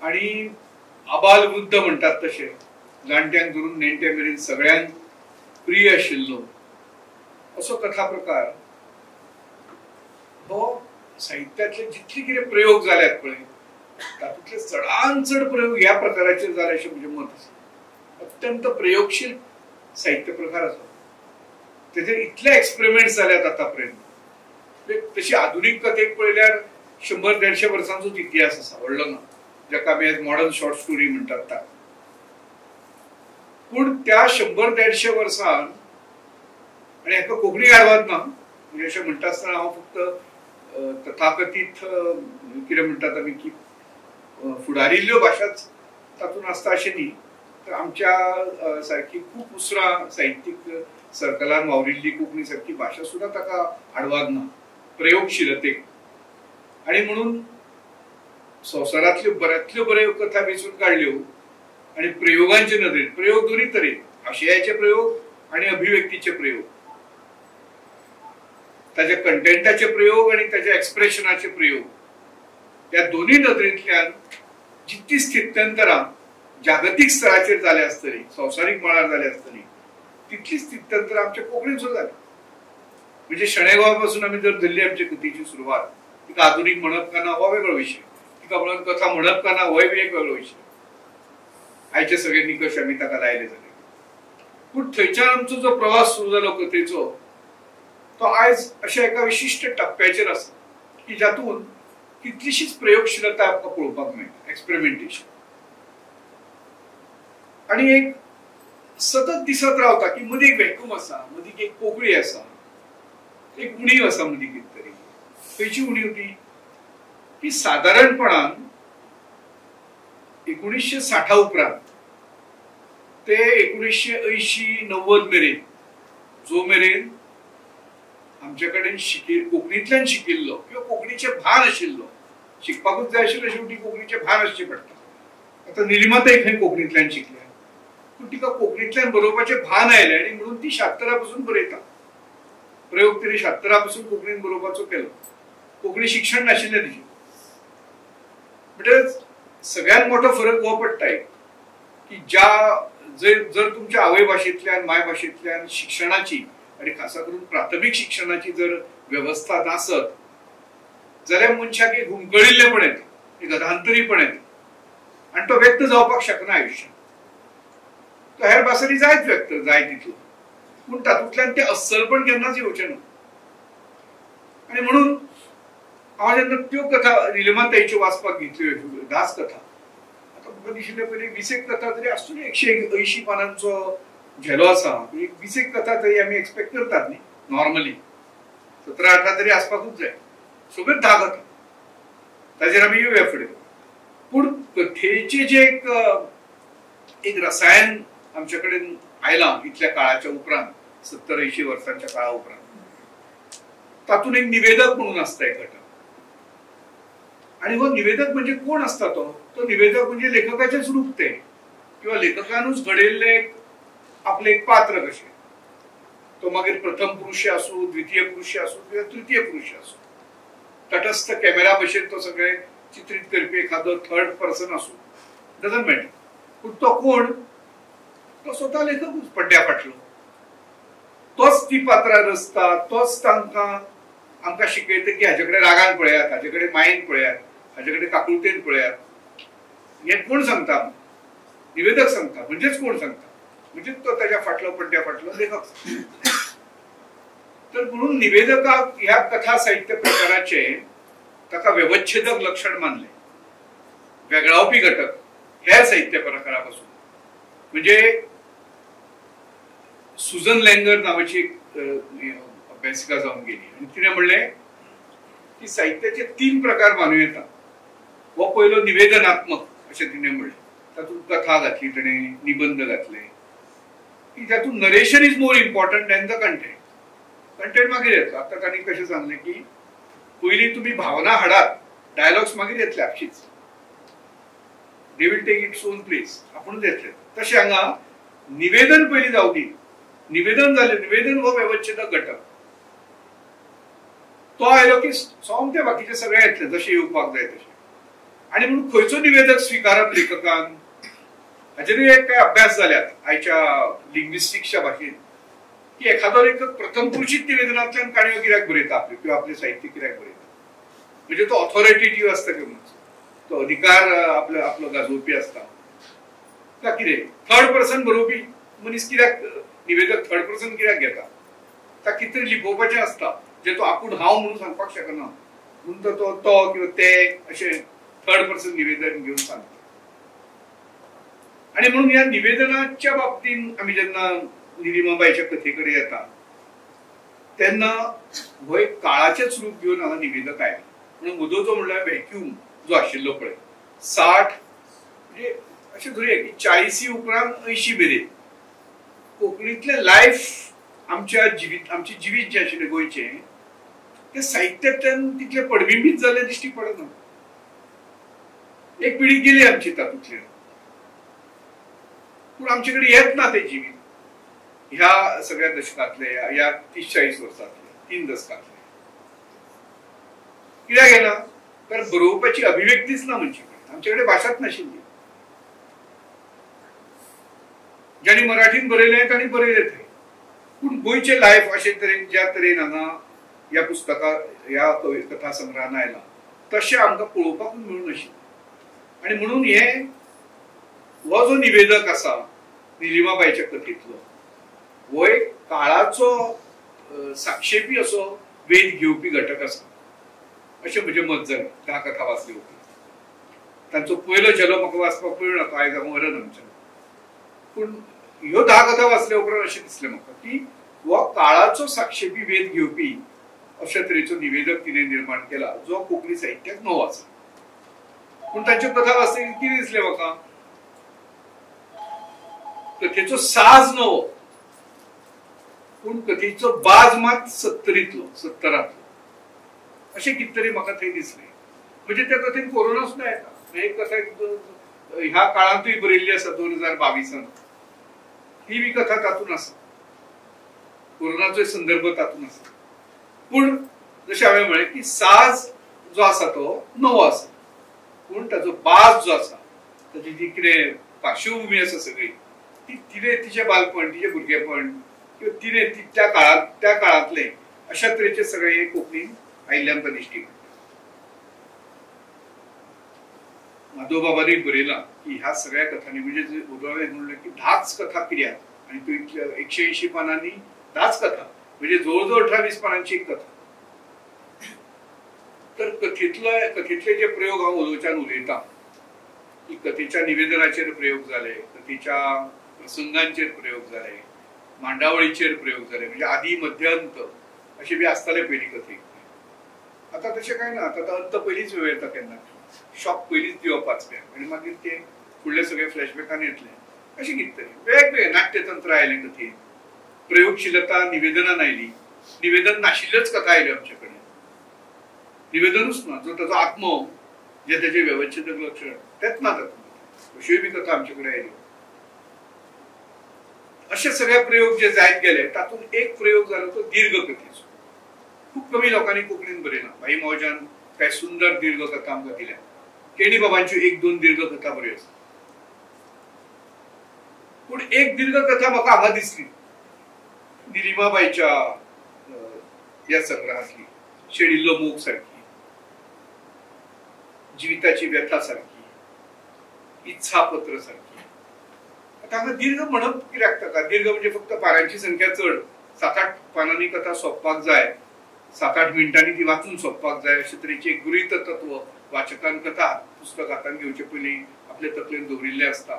आनी आबाल वृद्ध म्हणटात तशें जाणट्यांक धरून नेणट्या मेरेन सगळ्यांक प्रिय आशिल्लो असो कथा प्रकार हो साहित्यांतले जितले कितें प्रयोग जाल्यात पळय तातूंतले चडान चड प्रयोग ह्या प्रकाराचेर जाले अशें म्हजें मत आसा. अत्यंत प्रयोगशील साहित्य प्रकार आसा. तेजेर इतले एक्सपेरिमेंट जाल्यात आतां पर्यंत. तशी आधुनीक कथेक पळयल्यार 100-150 वर्सांचोच इतिहास आसा, व्हडलो ना, जाका आमी आयज मॉडर्न शॉर्ट स्टोरी म्हणटात ता. पूण त्या 100-150 वर्सान, आनी हाका कोंकणी आडवाद ना, म्हणजे अशें म्हणटा आसतना हांव फक्त तथाकथीत कितें म्हणटात आमी की फुडारिल्ल्यो भाशाच तातूंत आसता अशें न्ही, तर आमच्या सारकी खूब उसरां साहित्यीक सर्कलान वावरिल्ली कोंकणी सारकी भाशा सुद्दां ताका आडवाद ना प्रयोगशीलतेक. आनी म्हणून संवसारांतल्यो बऱ्यांतल्यो बऱ्यो कथा वेंचून काडल्यो आनी प्रयोगांचे नदरेन, प्रयोग दोनूय तरेन, आशयाचे प्रयोग आनी अभिव्यक्तीचे प्रयोग, ताच्या कंटेंटाचे प्रयोग आनी ताच्या एक्सप्रेशनाचे प्रयोग, ह्या दोनूय नदरेंतल्यान जितली स्थित्यंतरां जागतीक स्तराचेर जाल्या आसतली, संवसारीक मळार जाल्या आसतली, तितली स्थित्यंतरां आमच्या कोंकणींत सुद्दां जाली. म्हणजे शणै गोंयबाबापासून आमी जर धरली आमच्या कथेची सुरवात, तिका आधुनीक म्हणप का ना हो वेगळो विशय, तिका म्हणून कथा म्हणप का ना होय बी एक वेगळो विशय, आयचे सगळे निकश आमी ताका लायले जाले. पूण थंयच्यान आमचो जो प्रवास सुरू जालो कथेचो तो आयज अशा एका विशिश्ट टप्प्याचेर आसा की जातूंत कितलीशीच प्रयोगशीलता आमकां पळोवपाक मेळटा, एक्सपेरिमेंटेशन. आनी एक सतत दिसत रावता की मदीं एक व्हॅक्यूम आसा, मदीं एक पोकळी आसा, एक उणीव आसा मदीं कितें तरी. खंयची उणीव ती? की सादारणपणान 1960 उपरांत ते 1980-90 मेरेन जो मेरेन आमचे कडेन कोंकणींतल्यान शिकिल्लो किंवा कोंकणीचें भान आशिल्लो, शिकपाकूच जाय आशिल्लें, शेवटी कोंकणीचें भान आसचें पडटा. आतां निलिमाताई खंय कोंकणींतल्यान शिकल्या, पूण तिका कोंकणींतल्यान बरोवपाचें भान आयलें आनी म्हणून ती 76 पसून बरयता. प्रयोग तिणें 76 पसून कोंकणीन बरोवपाचो केलो. कोंकणी शिक्षण नाशिल्लें तिचें. म्हणटकच सगळ्यात मोठो फरक हो पडटा एक की ज्या जर तुमच्या आवय भाशेंतल्यान मायभाशेंतल्यान शिक्षणाची आनी खासा करून प्राथमीक शिक्षणाची जर वेवस्था नासत जाल्यार मनशाक एक हुमकळिल्लेपण येता, एक अधांतरीपण येता आनी तो व्यक्त जावपाक शकना आयुश्यांत. तो हेर भासांनी जायत व्यक्त जाय तितलो, पूण तातूंतल्यान तें अस्सलपण केन्नाच येवचें ना. आनी म्हणून हांव जेन्ना त्यो कथा निलिमाताईच्यो वाचपाक घेतल्यो, 10 कथा, आतां म्हाका दिशिल्लें पयलीं 20 कथा तरी आसच्यो न्ही, 180 पानांचो झेलो आसा, 20 कथा तरी आमी एक्सपेक्ट करतात न्ही नॉर्मली, 17-18 तरी आसपाकूच जाय. सगळ्यो 10 कथा ताजेर आमी येवया फुडें. पूण कथेचें जें एक रसायन आमचे कडेन आयलां इतल्या काळाच्या उपरांत, 70-80 वर्सांच्या काळा उपरांत, तातूंत एक निवेदक म्हणून आसता एक घटक. आनी हो निवेदक म्हणजे कोण आसता तो? तो निवेदक म्हणजे लेखकाचेंच रूप तें, किंवा लेखकानूच घडयल्लें आपलें एक पात्र कशें. तो मागीर प्रथम पुरुष आसूं, द्वितीय पुरुष आसूं किंवा तृतीय पुरुष आसूं, तटस्थ कॅमेरा भशेन तो सगळें चित्रीत करपी एखादो थर्ड पर्सन आसूं, डजंट मॅटर. पूण तो कोण? तो स्वता लेखकूच पड्ड्या फाटलो. तोच ती पात्रां रचता, तोच तांकां आमकां शिकयता की हाजे कडेन रागान पळयात, हाजे कडेन मायेन पळयात, हाजे कडेन काकुळतेन पळयात. हें कोण सांगता? निवेदक सांगता. म्हणजेच कोण सांगता? म्हणजे तो ताज्या फाटलो पड्ड्या फाटलो लेखक. तर म्हणून निवेदकाक ह्या कथा साहित्य प्रकाराचे ताका व्यवच्छेदक लक्षण मानले, वेगळावपी घटक हेर साहित्य प्रकारा पासून. म्हणजे सुजन लँगर नावाची एक अभ्यासिका जावन गेली आनी तिणें म्हणलें की साहित्याचे 3 प्रकार मानू येता. हो पयलो निवेदनात्मक अशें तिणें म्हणलें, तातूंत कथा घातली तिणें, निबंद घातले, की जातूंत narration is more important than the content. Content मागीर येतलो. आतां तांणी कशें सांगलें की पयलीं तुमी भावना हाडात, डायलॉग्स मागीर येतले आपशीच, they will take its own place, आपूणच येतले. तशें हांगा निवेदन पयलीं जावं दी. निवेदन जालें, निवेदन हो व्यवच्छेदक घटक, तो आयलो की सोमते बाकीचे सगळे येतले जशें येवपाक जाय तशें. आनी म्हणून खंयचो निवेदक स्विकारप लेखकान हाचेरूय एक काय अभ्यास जाल्यात आयच्या लिंग्विस्टिक्सच्या भाशेन, की एखादो लेखक प्रथम पुरुशीत निवेदनांतल्यान काणयो कित्याक बरयता आपल्यो किंवा आपलें साहित्य कित्याक बरयता, म्हणजे तो ऑथॉरिटेटीव आसता किंवा तो अधिकार आपलो आपलो गाजोवपी आसता का कितें. थर्ड पर्सन बरोवपी मनीस कित्याक, निवेदक थर्ड पर्सन कित्याक घेता? ताका कितें तरी लिपोवपाचें आसता जे तो आपूण हांव म्हणून सांगपाक शकना, म्हणून तो तो किंवा ते अशें थर्ड पर्सन निवेदन घेवन सांगता. आनी म्हणून ह्या निवेदनाच्या बाबतींत आमी जेन्ना निलिमाबाईच्या कथे कडेन येता तेन्ना हो एक काळाचेंच रूप घेवन हांगा निवेदक आयला. म्हणून मदोचो म्हणल्यार व्हॅक्यूम जो आशिल्लो पळय 60 म्हणजे अशें धरुया की 40 उपरांत 80 मेरेन कोंकणींतलें लायफ आमच्या जिवीत, आमचें जिवीत जें आशिल्लें गोंयचें तें साहित्यांतल्यान तितलें पडबिंबीत जाल्लें दिश्टी पडना. एक पिढी गेली आमची तातूंतल्यान, पूण आमचे कडेन येत ना तें जिवीत ह्या सगळ्या दशकांतले, ह्या 30-40 वर्सांतले, 3 दशकांतले कित्याक येना? कारण बरोवपाची अभिव्यक्तीच ना मनशा कडेन, आमचे कडेन भाशाच नाशिल्ली. ज्यांनी मराठीन बरयलें तांणी बरयलें थंय, पूण गोंयचें लायफ अशे तरेन ज्या तरेन हांगा ह्या पुस्तका ह्या कथा संग्रहान आयलां तशें आमकां पळोवपाकूच मेळूं नाशिल्लें. आनी म्हणून हे हो जो निवेदक आसा निलिमाबाईच्या कथेंतलो हो एक काळाचो साक्षेपी असो वेध घेवपी घटक आसा अशें म्हजें मत जालें 10 कथा वाचले उपरांत. तांचो पयलो झेलो म्हाका वाचपाक मेळना, तो आयज हांव व्हरन आमच्या, पूण ह्यो 10 कथा वाचल्या उपरांत अशें दिसलें म्हाका की हो काळाचो साक्षेपी वेध घेवपी अशा तरेचो निवेदक तिणें निर्माण केला जो कोंकणी साहित्याक नवो आसा. पूण तांच्यो कथा वाचतकीर कितें दिसलें म्हाका, कथेचो साज नवो पूण कथेचो बाज मात 70तलो 70तलो अशें कितें तरी म्हाका थंय दिसलें. म्हणजे त्या कथेन कोरोना सुद्दां येता. एक कथा ह्या काळांतूय बरयल्ली आसा 2022 ही बी कथा तातूंत आसा, कोरोनाचोय संदर्भ तातूंत आसा. पूण जशें हांवें म्हळें की साज जो आसा तो नवो आसा, पूण ताचो बाज जो आसा, ताची जी कितें पार्श्वभूमी आसा सगळी ती तिणें तिचें बालपण, तिचें भुरगेपण किंवा तिणें त्या काळांत त्या काळांतलें अशा तरेचे सगळे हे कोंकणीन आयिल्ले आमकां दिश्टी पडटा. माधवबाबानूय बरयलां की ह्या सगळ्या कथांनी, म्हणजे उदवावें म्हणलें की 10 कथा कित्याक आनी त्यो इतल्या 180 पानांनी 10 कथा म्हणजे जवळ जवळ 18-20 पानांची एक कथा. तर कथेतले जे प्रयोग हांव उलोवच्यान उलयतां की कथेच्या निवेदनाचेर प्रयोग जाले, कथेच्या प्रसंगांचेर प्रयोग जाले, मांडावळीचेर प्रयोग जाले, म्हणजे आदी मध्य अंत अशें बी आसताले पयलीं कथेक. आतां तशें कांय ना, आतां अंत पयलींच वेळ येता, केन्ना शॉक पयलींच दिवप वाचप्याक आनी मागीर ते फुडले सगळे फ्लॅशबॅकान येतले अशें कितें तरी वेगवेगळे नाट्यतंत्र आयलें कथेन, प्रयोगशीलता निवेदनान आयली, निवेदन नाशिल्ल्योच कथा आयल्यो आमचे कडेन, निवेदनूच ना, जो ताचो आत्मो जे ताचे व्यवच्छेदक लक्षण तेच ना तातूंत, अश्योय बी कथा आमचे कडेन आयल्यो. अशे सगळे प्रयोग जे जायत गेले तातूंत एक प्रयोग जालो तो दीर्घ कथेचो. खूब कमी लोकांनी कोंकणीन बरयला. भाई मावज्यान काय सुंदर दीर्घ कथा आमकां दिल्या, केणी बाबांच्यो 1-2 दीर्घ कथा बऱ्यो आसा. पूण एक दीर्घ कथा म्हाका हांगा दिसली निलिमाबाईच्या ह्या संग्रहांतली, शेणिल्लो मोग सारकी, जिविताची व्यथा सारकी, इच्छापत्र सारकी. आतां हांगा दीर्घ म्हणप कित्याक ताका? दीर्घ म्हणजे फक्त पानांची संख्या चड, 7-8 पानांनी कथा सोंपपाक जाय, 7-8 मिनटांनी ती वाचून सोंपपाक जाय अशे तरेचें एक गृहीत तत्व वाचकान कथा पुस्तक हातान घेवचे पयलीं आपले तकलेन दवरिल्लें आसता.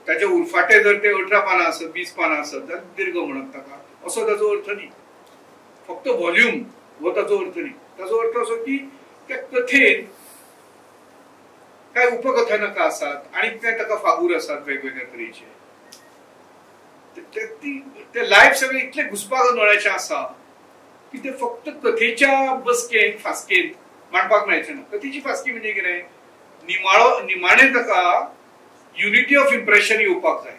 ताचे उरफाटे जर ते 18 पानां आसत, 20 पानां आसत जाल्यार दीर्घ म्हणप ताका, असो ताचो अर्थ न्ही. फक्त व्हॉल्यूम हो ताचो अर्थ न्ही, ताचो अर्थ असो की त्या कथेन काय उपकथानकां आसात आनी काय ताका फागूर आसात वेगवेगळ्या तरेचे, ते लायफ सगळें इतलें घुसपाक नळ्याचें आसा की ते फक्त कथेच्या बसकेंत फास्केंत मांडपाक मेळचें ना. कथेची फास्की म्हणजे कितें, निमाणें ताका युनिटी ऑफ इम्प्रेशन येवपाक जाय.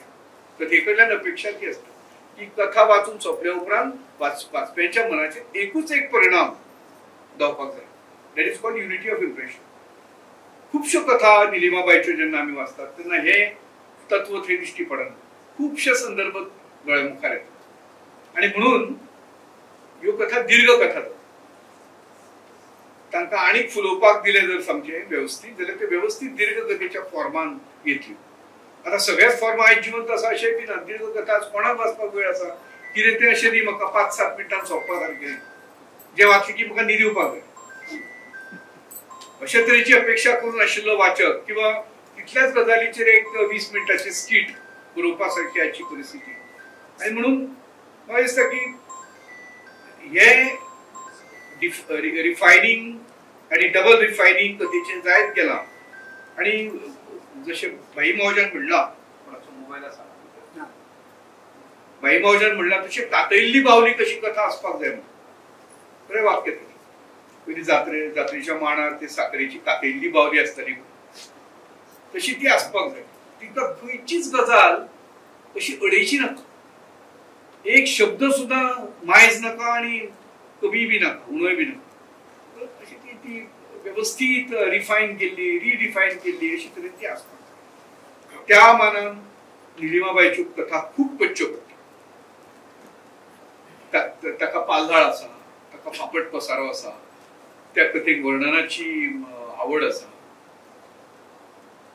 कथे कडल्यान अपेक्षा ती आसता की कथा वाचून सोंपल्या उपरांत वाचप्याच्या मनाचेर एकूच एक परिणाम जावपाक जाय, that is called unity of impression. खुबश्यो कथा निलिमाबाईच्यो जेन्ना आमी वाचतात तेन्ना हें तत्व थंय दिश्टी पडना, खुबशे संदर्भ दोळ्या मुखार येतात आनी म्हणून ह्यो कथा दीर्घ कथा जाता. तांकां आनीक फुलोवपाक दिलें जर सामकें वेवस्थीत जाल्यार ते वेवस्थीत दीर्घ कथेच्या फॉर्मान येतल्यो. आतां सगळेच फॉर्म आयज जिवंत आसा अशें बी ना. दीर्घ कथा आज कोणाक वाचपाक वेळ आसा? कितें तें अशें न्ही म्हाका 5-7 मिनटां सोंपपा सारकें, जें वाचलें की म्हाका न्हीद येवपाक जाय अशे तरेची अपेक्षा करून आशिल्लो वाचक किंवा तितल्याच गजालीचेर एक 20 मिनटाची स्किट बरोवपा सारकी आजची परिस्थिती. आनी म्हणून म्हाका दिसता की हे रिफायनींग आनी डबल रिफायनींग कथेचें जायत गेलां. आनी जशें भाई मावज्यान म्हणलां, कोणाचो मोबायल आसा, भाई मावज्यान म्हणलां तशें कातयल्ली बावली कशी कथा आसपाक जाय म्हणून बरें वाक्य तें. पयलीं जात्रेच्या मांडार ते साकरेची कातयल्ली बावली आसताली तशी ती आसपाक जाय. तिका खंयचीच गजाल अशी अडयची नाका, एक शब्द सुद्दां मायज नाका आनी कमी बी नाका, उणोय बी नाका, अशी ती ती वेवस्थीत रिफायन केल्ली, रिडिफायन केल्ली अशी तरेन ती आसपाक जाय. त्या मानान निलिमाबाईच्यो कथा खूब कच्च्यो पडटा. ताका पालदाळ आसा, ताका फापट पसारो आसा, त्या कथेक वर्णनाची आवड आसा,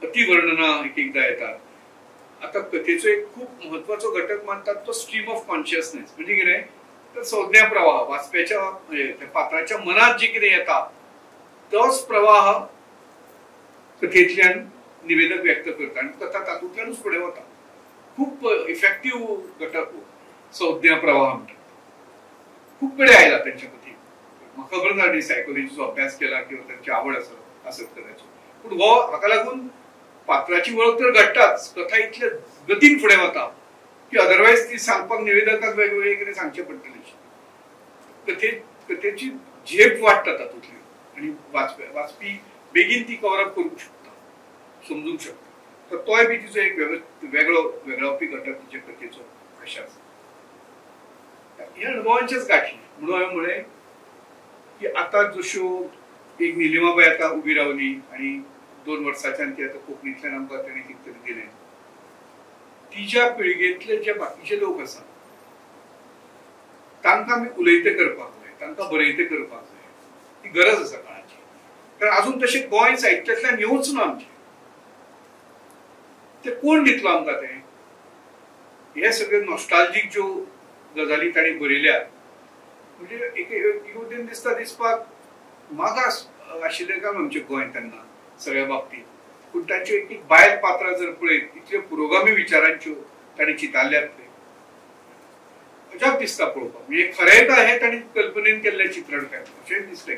अतिवर्णना एक एकदां येतात. आतां कथेचो एक खूब म्हत्वाचो घटक मानतात तो स्ट्रीम ऑफ कॉन्शियसनेस, म्हणजे कितें तर संज्ञा प्रवाह, वाचप्याच्या म्हणजे पात्राच्या मनात जे कितें येता तोच प्रवाह कथेंतल्यान निवेदक व्यक्त करता आनी कथा तातूंतल्यानूच फुडें वता. खूब इफेक्टीव घटक संज्ञा प्रवाह म्हणटात, खूब कडेन आयला तेंच्या कथेक. म्हाका खबर ना न्ही सायकोलॉजीचो अभ्यास केला किंवा तांची आवड आसत कदाचित, पूण हो हाका लागून पात्राची वळख तर घडटाच, कथा इतले गतीन फुडें वता की अदरवायज ती सांगपाक निवेदकाक वेगवेगळे कितें सांगचें पडटलें. कथेची झेप वाडटा तातूंतल्यान आनी वाचपी बेगीन ती कवर अप करूंक शकता, समजूंक शकता. तर तोय बी तिचो एक वेगळो वेगळावपी घटक तिच्या कथेचो अशें आसा. ह्या अणभवांचेच गांठले म्हणून हांवें म्हळें की आतां जश्यो एक निलिमाबाय आतां उबी रावली आनी 2 वर्सांच्यान ती आतां कोंकणींतल्यान आमकां ताणें कितें तरी दिलें, तिच्या पिळगेंतले जे बाकीचे लोक आसात तांकां आमी उलयते करपाक जाय, तांकां बरयते करपाक जाय, ती गरज आसा काळाची. कारण अजून तशें गोंय साहित्यांतल्यान येवच ना आमचें, ते कोण दितलो आमकां तें? हे सगळे नॉस्टाल्जीक ज्यो गजाली तांणी बरयल्यात म्हणजे एक वटेन दिसता दिसपाक मागास आशिल्लें काय आमचें गोंय तेन्ना सगळ्या बाबतींत, पूण तांच्यो एक एक बायल पात्रां जर पळयत इतल्यो पुरोगामी विचारांच्यो तांणी चितारल्यात ते अजाप दिसता पळोवपाक. म्हणजे खरें काय हें तांणी कल्पनेन केल्लें चित्रण काय अशें दिसलें.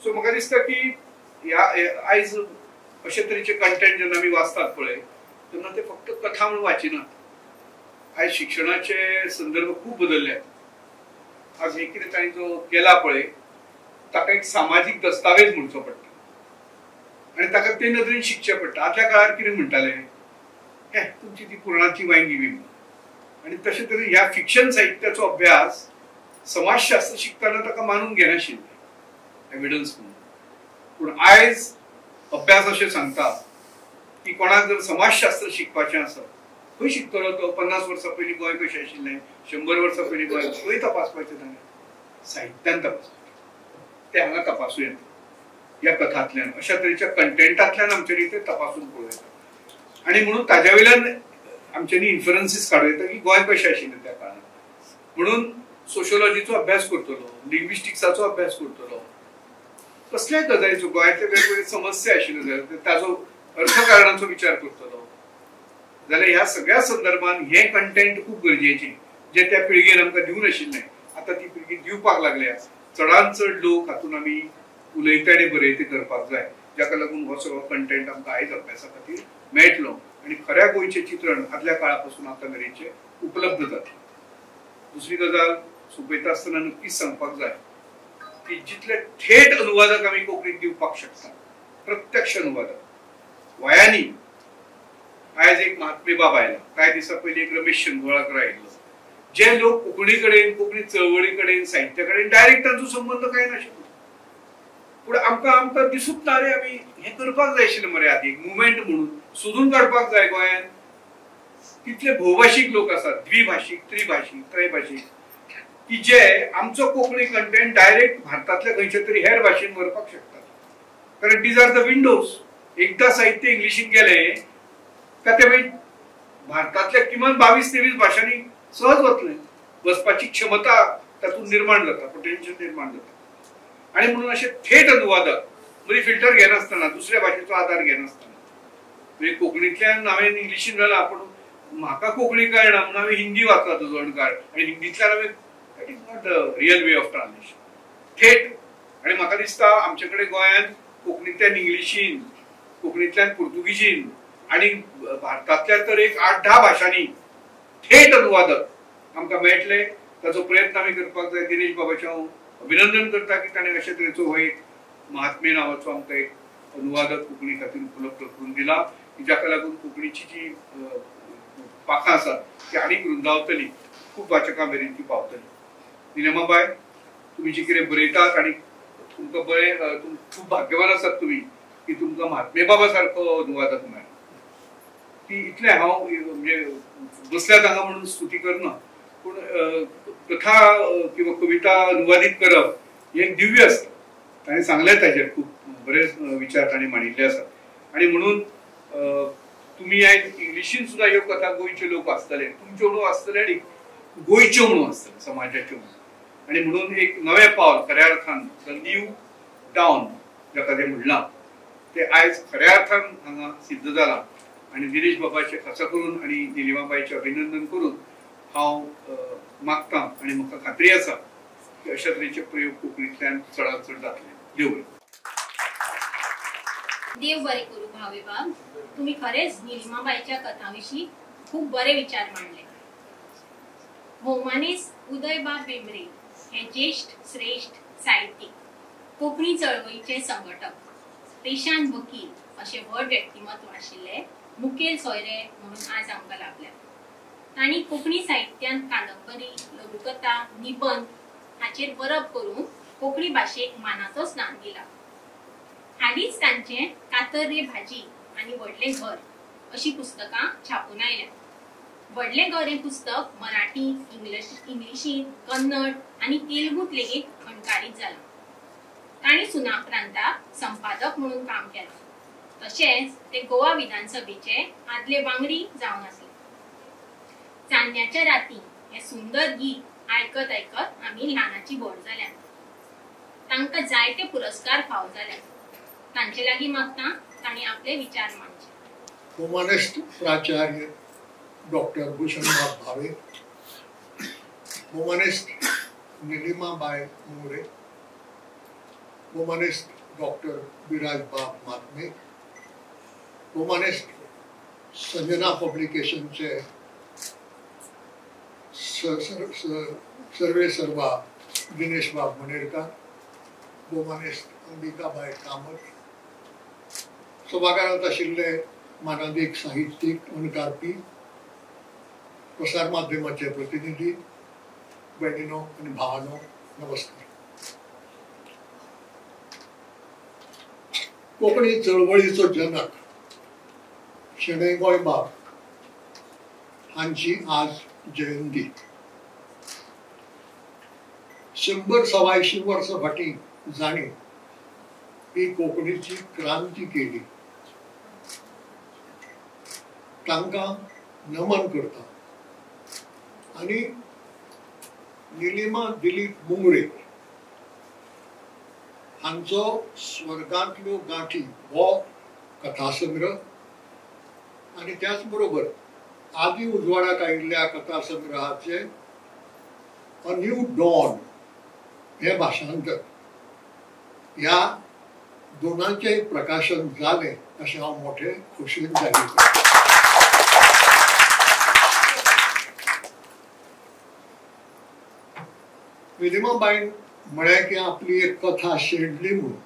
सो म्हाका दिसता की ह्या आयज अशे तरेचे कंटेंट जेन्ना आमी वाचतात पळय तेन्ना ते फक्त कथा म्हणून वाचिनात. आयज शिक्षणाचे संदर्भ खूब बदलल्यात. आज हे कितें तांणी जो केला पळय ताका एक सामाजीक दस्तावेज म्हणचो पडटा आनी ताका ते नदरेन शिकचें पडटा. आदल्या काळार कितें म्हणटाले, हे तुमची ती पुरणाची वांयगी बी म्हणून. आनी तशें तरेन ह्या फिक्शन साहित्याचो अभ्यास समाजशास्त्र शिकतना ताका मानून घेनाशिल्लें एविडन्स म्हणून. पूण आयज अभ्यास अशें सांगता की कोणाक जर समाजशास्त्र शिकपाचें आसा खंय शिकतलो तो? 50 वर्सां पयलीं गोंय कशें आशिल्लें, 100 वर्सां पयलीं गोंय खंय तपासपाचें ताणें? साहित्यान तपासपाचें. तें हांगा तपासूं येता ह्या कथांतल्यान, अशा तरेच्या कंटेंटांतल्यान आमच्यांनी तें तपासून पळोवं येता. आनी म्हणून ताज्या वयल्यान आमच्यांनी इन्फरन्सीस काडूं येता की गोंय कशें आशिल्लें त्या काळार. म्हणून सोशोलॉजीचो अभ्यास करतलो, लिंग्विस्टिक्साचो अभ्यास करतलो, कसल्याय गजालीचो गोंयांतले वेगवेगळे समस्या आशिल्ल्यो जाल्यार ताजो अर्थकारणाचो विचार करतलो जाल्यार ह्या सगळ्या संदर्भान हें कंटेंट खूब गरजेचें जें त्या पिळगेन आमकां दिवंक नाशिल्लें आतां ती पिळगी दिवपाक लागल्या. चडान चड लोक हातून आमी उलयते आनी बरयते करपाक जाय, जाका लागून हो सगळो कंटेंट आमकां आयज अभ्यासा खातीर मेळटलो आनी खऱ्या गोंयचें चित्रण आदल्या काळा पासून आतां मेरेनचें उपलब्ध जातलें. दुसरी गजाल सोंपयता आसतना नक्कीच सांगपाक जाय की जितले थेट अनुवादक आमी कोंकणीत दिवपाक शकता, प्रत्यक्ष अनुवादक वयांनी, आयज एक महात्मे बाब आयला, कांय दिसां पयलीं एक रमेश शिंदोळकर आयिल्लो, जे लोक कोंकणी कडेन, कोंकणी चळवळी कडेन, साहित्या कडेन डायरेक्ट तांचो संबंद कांय नाशिल्लो. पूण आमकां आमकां दिसूच ना रे आमी हें करपाक जाय आशिल्लें मरे, आदी एक मुवमेंट म्हणून सोदून काडपाक जाय. गोंयांत कितले भोवभाशीक लोक आसात, द्विभाशीक, त्रिभाशीक, त्रैभाशीक, की जे आमचो कोंकणी कंटेंट डायरेक्ट भारतांतल्या खंयच्या तरी हेर भाशेन व्हरपाक शकतात. कारण these are the Windows. एकदां साहित्य इंग्लिशीन गेलें काय तें मागीर भारतांतल्या किमान 22-23 भाशांनी सहज वतलें, वचपाची क्षमता तातूंत निर्माण जाता, पोटेन्शियल निर्माण जाता. आनी म्हणून अशे थेट अनुवादक मदीं फिल्टर घेनासतना, दुसऱ्या भाशेचो आदार घेनासतना, म्हणजे कोंकणींतल्यान हांवें इंग्लिशीन व्हेला पूण म्हाका कोंकणी कळना म्हणून हांवें हिंदी वाचला तुजो अणकार आनी हिंदींतल्यान हांवें, that is not the real way of translation. थेट. आनी म्हाका दिसता आमचे कडेन गोंयांत कोंकणींतल्यान इंग्लिशीन, कोंकणींतल्यान पुर्तुगीजीन आनी भारतांतल्या तर एक 8-10 भाशांनी थेट अनुवादक आमकां मेळटले. ताचो प्रयत्न आमी करपाक जाय. दिनेश बाबाचें हांव अभिनंदन करता की ताणें अशे तरेचो हो एक महात्मे नांवाचो आमकां एक अनुवादक कोंकणी खातीर उपलब्ध करून दिला, की जाका लागून कोंकणीची जी पाखां आसात ती आनीक रुंदावतली, खूब वाचकां मेरेन ती पावतली. निलिमाबाय, तुमी जे कितें बरयतात आनी तुमकां बरें, खूब भाग्यवान आसात तुमी की तुमकां महात्मे बाबा सारको अनुवादक मेळ्ळा. की इतलें हांव म्हणजे बसल्यात हांगा म्हणून स्तुती करना, पूण कथा किंवा कविता अनुवादीत करप हें एक दिव्य आसता. ताणें सांगलें ताचेर खूब बरे विचार ताणें मांडिल्ले आसात. आनी म्हणून तुमी आयज इंग्लिशीन सुद्दां ह्यो कथा गोंयच्यो लोक वाचतले, तुमच्यो म्हणून वाचतले आनी गोंयच्यो म्हणून वाचतले, समाजाच्यो म्हणून. आनी म्हणून एक नवें पावल खऱ्या अर्थान the new down जाका तें म्हणलां तें आयज खऱ्या अर्थान हांगा सिद्ध जालां. आनी दिनेश बाबाचें खासा करून आनी निलिमाबायचें अभिनंदन करून हांव मागतां आनी म्हाका खात्री आसा की अशा तरेचे प्रयोग कोंकणींतल्यान चडांत चड जातले. देव बरें. देव बरें करूं भावेबाब, तुमी खरेंच निलिमाबायच्या कथा विशीं खूब बरे विचार मांडले. भोवमानेस्त उदयबाब भेंब्रे हे ज्येष्ठ श्रेष्ठ साहित्यीक, कोंकणी चळवळीचे संघटक, पेशान वकील, अशें व्हड व्यक्तिमत्व आशिल्ले मुखेल सोयरे म्हणून आज आमकां लाभल्यात. तांणी कोंकणी साहित्यांत कादंबरी, लघुकथा, निबंद हाचेर बरप करून कोंकणी भाशेक मानाचो स्थान दिला. हालींच तांचें कातर रे भाजी आनी व्हडलें घर अशीं पुस्तकां छापून आयल्यात. व्हडलें घर हें पुस्तक मराठी, इंग्लिशींत, कन्नड आनी तेलुगूंत लेगीत अणकारीत जालां. तांणी सुनापरांताक संपादक म्हणून काम केलां. तशेंच ते गोवा विधानसभेचे आदले वांगडी जावन आसले. चान्न्याच्या राती हें सुंदर गीत आयकत आयकत आमी ल्हानाची व्हड जाल्यात. तांकां जायते पुरस्कार फावो जाल्यात. तांचे लागीं मागता तांणी आपले विचार मांडचे. हुमानिस्ट प्राचार्य doctor भूषणबाब Bhave, हुमानिस्ट निलिमाबाय More, हुमानिस्ट doctor विराजबाब Mahatme, हुमानिस्ट Sanjana पब्लिकेशनचे survey सर्वा दिनेशबाब मणेरकर, हुमानिस्ट अंबिकाबाय कामत, सभाघरांत आशिल्ले मानादीक साहित्यीक, अणकारपी, प्रसार माध्यमाचे प्रतिनिधी, भयणीनो आनी भावानो, नमस्कार. कोंकणी चळवळीचो जनक शणै गोंयबाब हांची आज जयंती. 100-125 वर्सां फाटीं जांणी ही कोंकणीची क्रांती केली तांकां नमन करता. आनी निलिमा दिलीप मुंगरे हांचो स्वर्गांतल्यो गांठी हो कथासंग्रह आनी त्याच बरोबर आदी उजवाडाक आयिल्ल्या कथासंग्रहाचे अ न्यू डॉन हे भाशांतर ह्या दोनांचें प्रकाशन जालें अशें हांव मोठे खोशयेन जाहीर करतां. निलिमाबायन म्हळें की आपली एक कथा शेणली म्हणून.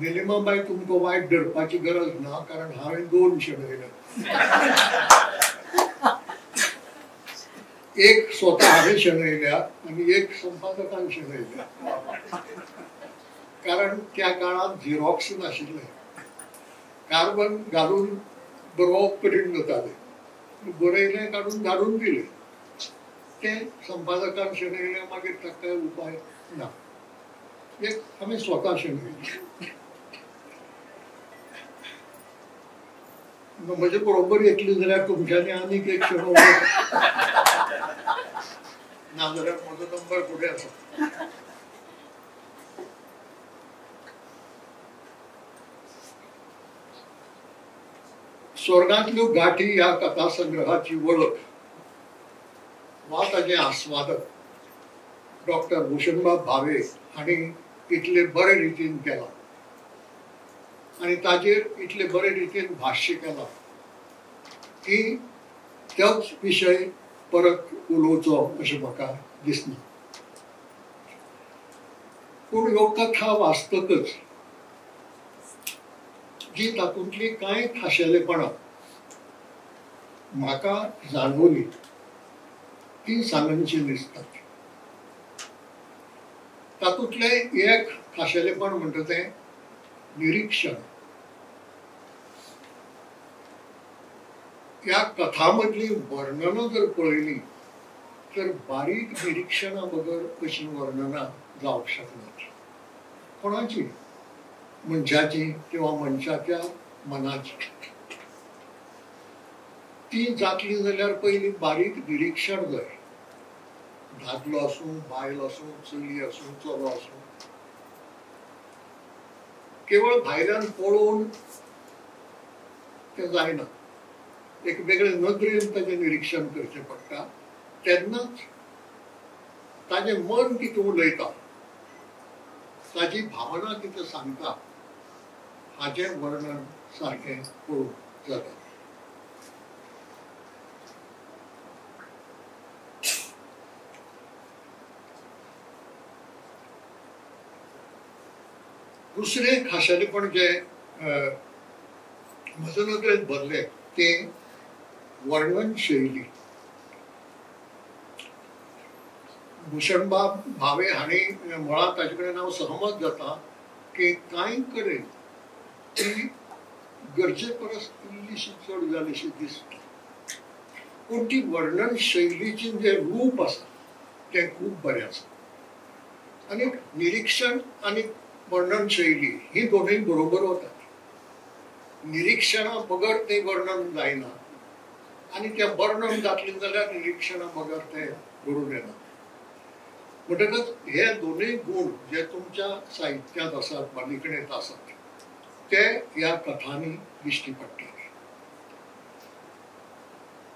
निलिमाबाय, तुमकां वायट धरपाची गरज ना, कारण हांवें 2 शेणयल्या. एक स्वता हांवें शेणयल्या आनी एक संपादकान शेणयल्या, कारण त्या काळांत झिरॉक्स नाशिल्लें. कार्बन घालून बरोवप कठीण जातालें. बरयलें काडून धाडून दिलें, तें संपादकान शेणयलें, मागीर ताका कांय उपाय ना. एक आमी स्वता शेणयलें. म्हजे बरोबर येतली जाल्यार तुमच्यांनी आनीक एक शेणोवंक ना जाल्यार म्हजो नंबर फुडें आसा. स्वर्गांतल्यो गांठी ह्या कथासंग्रहाची वळख वा ताजें आस्वादक डॉक्टर भूषणबाब भावे हांणी इतले बरे रितीन केलां आनी ताजेर इतले बरे रितीन भाश्य केलां की तोच विशय परत उलोवचो अशें म्हाका दिसना. पूण ह्यो कथा वाचतकच जी तातूंतली कांय खाशेलेपणां म्हाका जाणवली ती सांगनशी दिसतात. तातूंतलें एक खाशेलेपण म्हणटा तें निरिक्षण. ह्या कथां मदलीं वर्णनां जर पळयलीं तर बारीक निरिक्षणा बगर अशीं वर्णनां जावंक शकनात, कोणाची, मनशाची किंवा मनशाच्या मनाची. ती जातली जाल्यार पयलीं बारीक निरिक्षण जाय. दादलो आसूं, बायल आसूं, चली आसूं, चलो आसूं, केवळ भायल्यान पळोवन तें जायना. एक वेगळे नदरेन ताजें निरिक्षण करचें पडटा, तेन्नाच ताजें मन कितें उलयता, ताजी भावना कितें सांगता हाजें वर्णन सारकें पळोवंक जाता. दुसरें खाशेलेपण जें म्हजे नदरेन भरलें तें वर्णन शैली. भूषणबाब भावे हांणी म्हळां ताजे कडेन हांव सहमत जाता की कांय कडेन ती गरजे परस इल्लीशी चड जालीशी दिसता, पूण ती वर्णन शैलीचें जें रूप आसा तें खूब बरें आसा. आनी निरीक्षण आनी वर्णन शैली ही दोनूय बरोबर वतात. निरीक्षणा बगर तें वर्णन जायना आनी तें वर्णन जातलें जाल्यार निरीक्षणा बगर तें घडून येना. म्हणटकच हे दोनूय गूण जे तुमच्या साहित्यांत आसात वा लिखणेंत आसात ते ह्या कथांनी दिश्टी पडटात.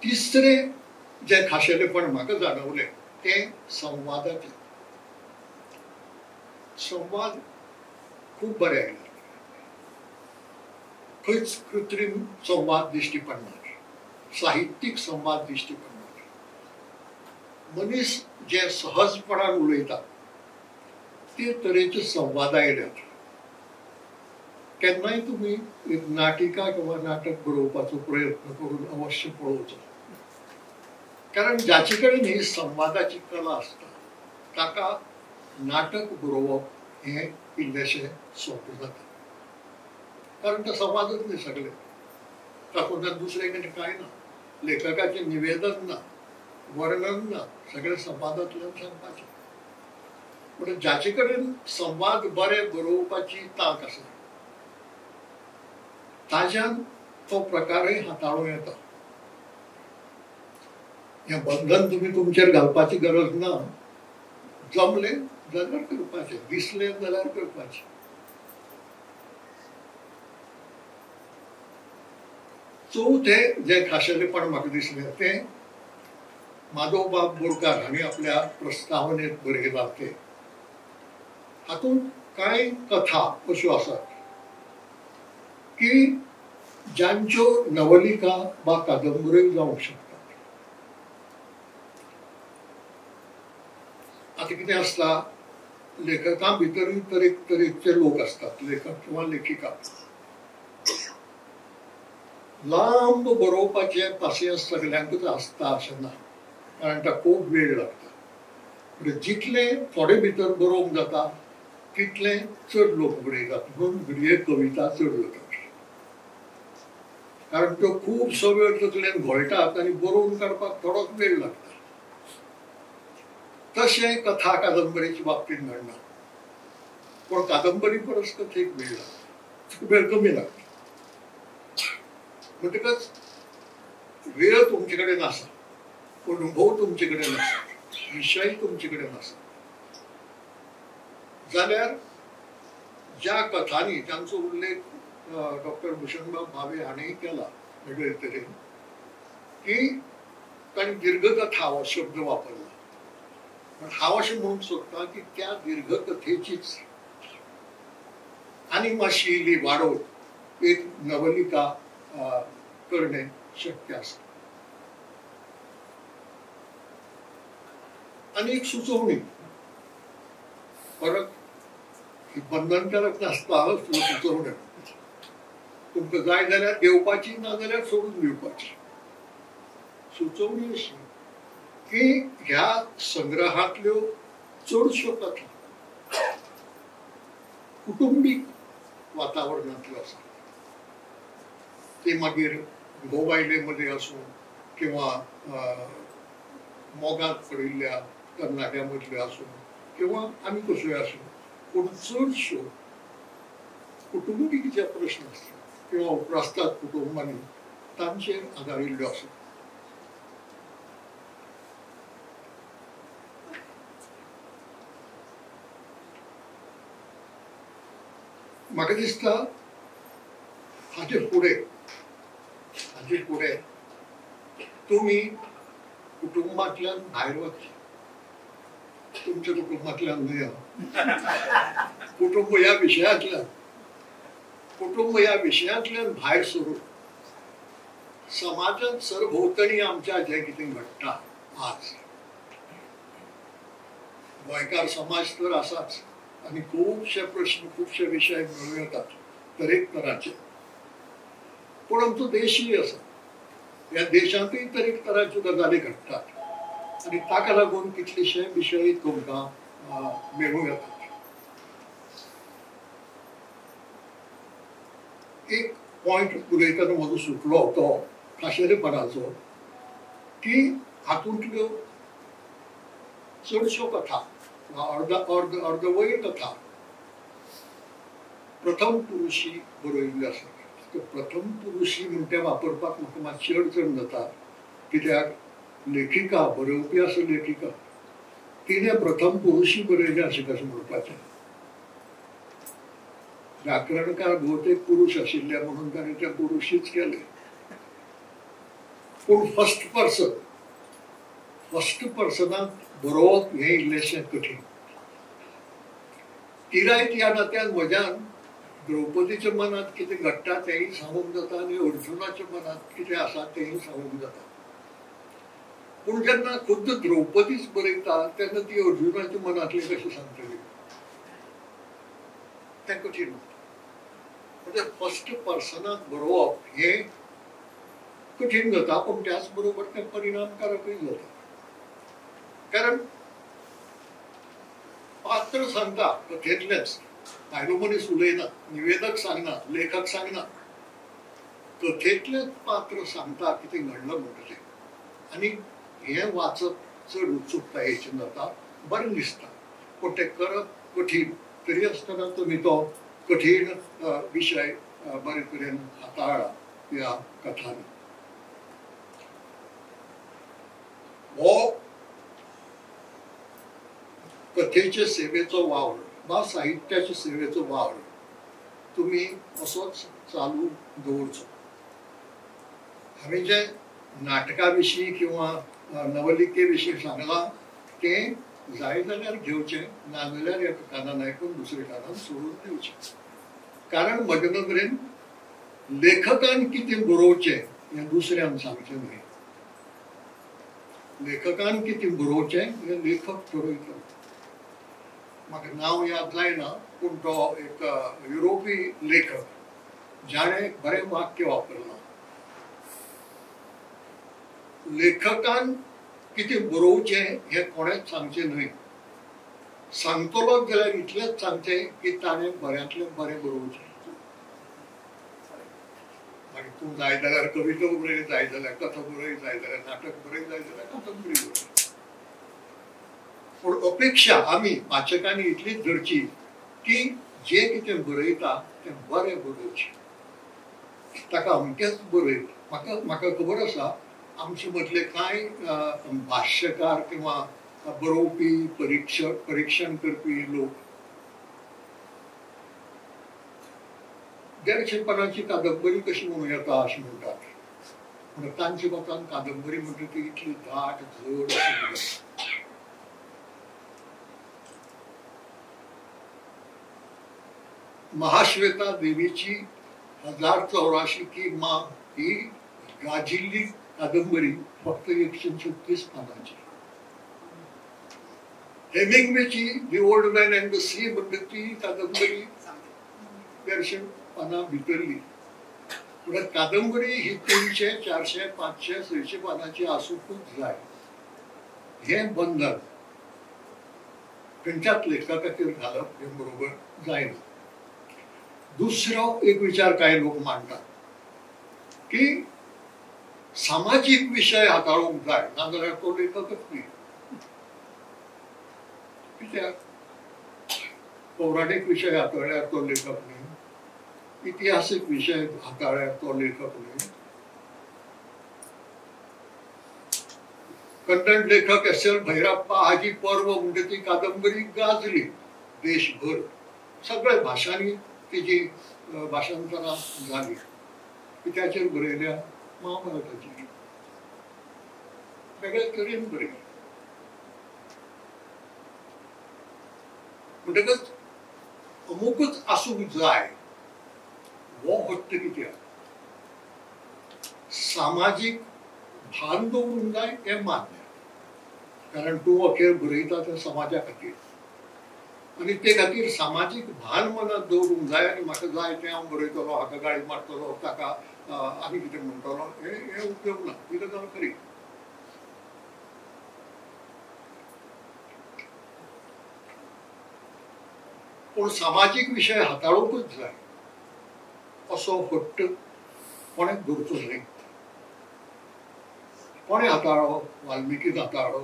तिसरें जें खाशेलेपण म्हाका जाणवलें तें संवादाचें. संवाद खूब बरे आयले, खंयच कृत्रीम संवाद दिश्टी पडना, साहित्यीक संवाद दिश्टी पडना. मनीस जे सहजपणान उलयता ते तरेचे संवाद आयल्यात. केन्नाय तुमी एक नाटिका किंवा नाटक बरोवपाचो प्रयत्न करून अवश्य पळोवचो, कारण जाचे कडेन ही संवादाची कला आसता ताका नाटक बरोवप हें इल्लेशें सोंपें जाता, कारण ते संवादच न्ही सगळे, तातूंतल्यान दुसरें कडेन कांय ना, लेखकाचें निवेदन ना, वर्णन ना, सगळे संवादांतल्यान सांगपाचें. म्हणून जाचे कडेन संवाद बरे बरोवपाची तांक आसा ताज्यान तो प्रकारय हाताळूं येता. हें बंधन तुमी तुमचेर घालपाची गरज ना, जमलें जाल्यार करपाचें, दिसलें जाल्यार करपाचें. चवथें जें खाशेलेपण म्हाका दिसलें तें माधवबाब बोरकार हांणी आपल्या प्रस्तावनेत बरयलां तें. हातूंत कांय कथा अश्यो आसात की जांच्यो नवलिका वा कादंबऱ्यो जावंक शकतात. आतां कितें आसता, लेखकां भितरूय तरेक तरेचे लोक आसतात, लेखक किंवा लेखिका. लांब बरोवपाचें पासियेंस सगल्यांकूच आसता अशें ना, कारण ताका खूब वेळ लागता. म्हणजे जितलें थोडे भितर बरोवंक जाता तितलें चड लोक बरयतात, म्हणून घडये कविता चड जातात, कारण त्यो खुबसो वेळ तकलेन घोळटात आनी बरोवन काडपाक थोडोच वेळ लागता. तशें कथा कादंबरीच्या बाबतींत घडना, पूण कादंबरी परस कथेक वेळ लागता, वेळ कमी लागता. म्हणटकच वेळ तुमचे कडेन आसा, अनुभव तुमचे कडेन आसा, विशय तुमचे कडेन आसा जाल्यार ज्या कथांनी जांचो उल्लेख डॉक्टर भूषणबाब भावे हांणी केला वेगळे तरेन की तांणी दीर्घकथा हो शब्द वापरला, पण हांव अशें म्हणूंक सोदतां की त्या दीर्घकथेचीच आनी मातशी इल्ली वाडोवन एक नवलिका करणे शक्य आसा. आनी एक सुचोवणी, परत ही बंधनकारक नासता सुचोवणी, तुमकां जाय जाल्यार घेवपाची, ना जाल्यार सोडून दिवपाची. सुचोवणी अशी की ह्या संग्रहांतल्यो चडश्यो कथा कुटुंबीक वातावरणांतल्यो आसा, ते मागीर घोव बायले मदीं आसूं किंवा मोगांत पडिल्ल्या तरणाट्यां मदल्यो आसूं किंवा आमी कश्योय आसूं, पूण चडश्यो कुटुंबीक जे प्रश्न आसतात किंवा उप्रासतात कुटुंबांनी तांचेर आदारिल्ल्यो आसा. म्हाका दिसता हाचे फुडें तुमी कुटुंबांतल्यान भायर वचचें, तुमच्या कुटुंबांतल्यान न्हय, कुटुंब ह्या विशयांतल्यान, कुटुंब ह्या विशयांतल्यान भायर सरून समाजांत सरभोंवतणी आमच्या जें कितें घडटा आज, गोंयकार समाज तर आसाच आनी खुबशे प्रश्न खुबशे विशय मेळूं येतात, तरेकतरांचे, पूण आमचो देशूय आसा. ह्या देशांतूय तरेकतरांच्यो गजाली घडटात आनी ताका लागून कितलेशे विशय तुमकां मेळूं येतात. एक पॉयंट उलयतना म्हजो सुटलो तो खाशेलेपणाचो, की हातूंतल्यो चडश्यो कथा अर्दवयर कथा प्रथम पुरुशी बरयल्ल्यो आसात. प्रथम पुरुशी म्हण तें वापरपाक म्हाका मातशी अडचण जाता, कित्याक लेखिका बरोवपी आसा लेखिका, तिणें प्रथम पुरुशी बरयलें अशें कशें म्हणपाचें. व्याकरणकार भोवतेक पुरुश आशिल्ले म्हणून ताणें तें पुरुशीच केलें. पूण फर्स्ट पर्सन, फर्स्ट पर्सनाक बरोवप हें इल्लेशें कठीण. तिरायत ह्या नात्यान म्हज्यान द्रौपदीच्या मनांत कितें घडटा तेंय सांगूंक जाता आनी अर्जुनाच्या मनांत कितें आसा तेंय सांगूंक जाता. पूण जेन्ना खुद्द द्रौपदीच बरयता तेन्ना ती अर्जुनाच्या मनांतलें कशें सांगतली, तें कठीण. म्हणजे फर्स्ट पर्सनाक बरोवप हें कठीण जाता, पूण त्याच बरोबर तें परिणामकारकूय जाता. कारण पात्र सांगता कथेंतलेंच, भायलो मनीस उलयना, निवेदक सांगना, लेखक सांगना, कथेंतलेंच पात्र सांगता कितें घडलां म्हणटा तें. आनी हें वाचप चड उत्सुकतायेचें जाता, बरें दिसता, पूण तें करप कठीण. तरी आसतना तुमी तो कठीण विशय बरे तरेन हाताळ्ळा ह्या कथांनी. हो कथेचे सेवेचो वावर वा साहित्याचे सेवेचो वावर तुमी असोच चालू दवरचो. हांवें जें नाटका विशीं किंवा नवलिके विशीं सांगलां तें जाय जाल्यार घेवचें, ना जाल्यार एका कानान आयकून दुसऱ्या कानान सोडून दिवचें. कारण म्हजे नदरेन लेखकान कितें बरोवचें हें दुसऱ्यान सांगचें न्हय. लेखकान कितें बरोवचें हें लेखक ठरयतलो. म्हाका नांव याद जायना, पूण तो एक युरोपी लेखक जाणें बरें वाक्य वापरलां, लेखकान कितें बरोवचें हें कोणेंच सांगचें न्हय, सांगतलो जाल्यार इतलेंच सांगचें की ताणें बऱ्यांतलें बरें बरोवचें. मागीर तूं जाय जाल्यार कविता बरय, जाय जाल्यार कथा बरय, जाय जाल्यार नाटक बरय, जाय जाल्यार कादंबरी बरय, पूण अपेक्षा आमी वाचकांनी इतलीच धरची की जें कितें बरयता तें बरें बरोवचें, ताका अमकेंच बरय. म्हाका खबर आसा आमचे मदले कांय भाष्यकार किंवा बरोवपी, परिक्षण करपी लोक 150 पानांची कादंबरी कशी म्हणूं येता अशें म्हणटात. पूण तांच्या मतान कादंबरी म्हणटा ती इतली दाट जड आसूंक जाय. महाश्वेता देवीची 1084 की माँ ही गाजिल्ली कादंबरी फक्त 136 पानांची. हेमिंग्वेची the old man and the sea म्हणटा ती कादंबरी 150 पानां भितरली. पूण कादंबरी ही 300, 400, 500, 600 पानांची आसूंकूच जाय हें बंधन खंयच्याच लेखकाचेर घालप हें बरोबर जायना. दुसरो एक विचार कांय लोक मांडटात की सामाजीक विशय हाताळूंक जाय, नाजाल्यार तो लेखकच न्ही. कित्याक पौराणीक विशय हाताळ्यार तो लेखक न्ही, इतिहासीक विशय हाताळ्यार तो लेखक न्ही. कन्नड लेखक एस एल भैरप्पा हाजी पर्व म्हणटा ती कादंबरी गाजली देशभर, सगळ्या भाशांनी तिजी भाशांतरां जाली. त्याचेर बरयल्या महाभारताची वेगळे तरेन बरयल्या. म्हणटकच अमुकच आसूंक जाय हो हट्ट कित्याक? सामाजीक भान दवरूंक जाय हें मान्य, कारण तूं अखेर बरयता तें समाजा खातीर. आनी ते खातीर सामाजीक भान मनांत दवरूंक जाय आनी म्हाका जाय तें हांव बरयतलो, हाका गाळी मारतलो, ताका आनी कितें म्हणटलो, हें उपयोग ना. ही गजाल खरी. पूण सामाजीक विशय हाताळूंकच जाय असो हट्ट कोणें दवरचो न्हय. कोणें हाताळ्ळो? वाल्मिकीन हाताळ्ळो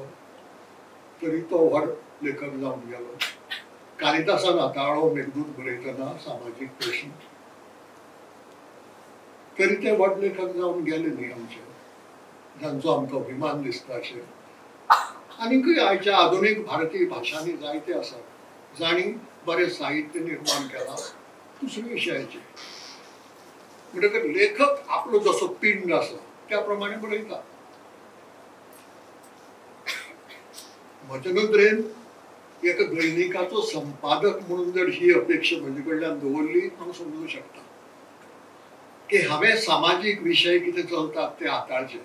तरी तो व्हड लेखक जावन गेलो. कालिदासान हाताळ्ळो मेघदूत बरयतना सामाजीक प्रश्न, तरी ते व्हड लेखक जावन गेले न्ही आमचे, जांचो आमकां अभिमान दिसता अशें. आनीकय आयच्या आधुनीक भारतीय भाशांनी जायते आसात जांणी बरें साहित्य निर्माण केलां दुसऱ्या विशयाचेर. म्हणटकच लेखक आपलो जसो पिंड आसा त्या प्रमाणे बरयता. म्हजे नदरेन एका दैनिकाचो संपादक म्हणून जर ही अपेक्षा म्हजे कडल्यान दवरली, हांव समजूं शकता की हांवें सामाजीक विशय कितें चलतात ते हाताळचे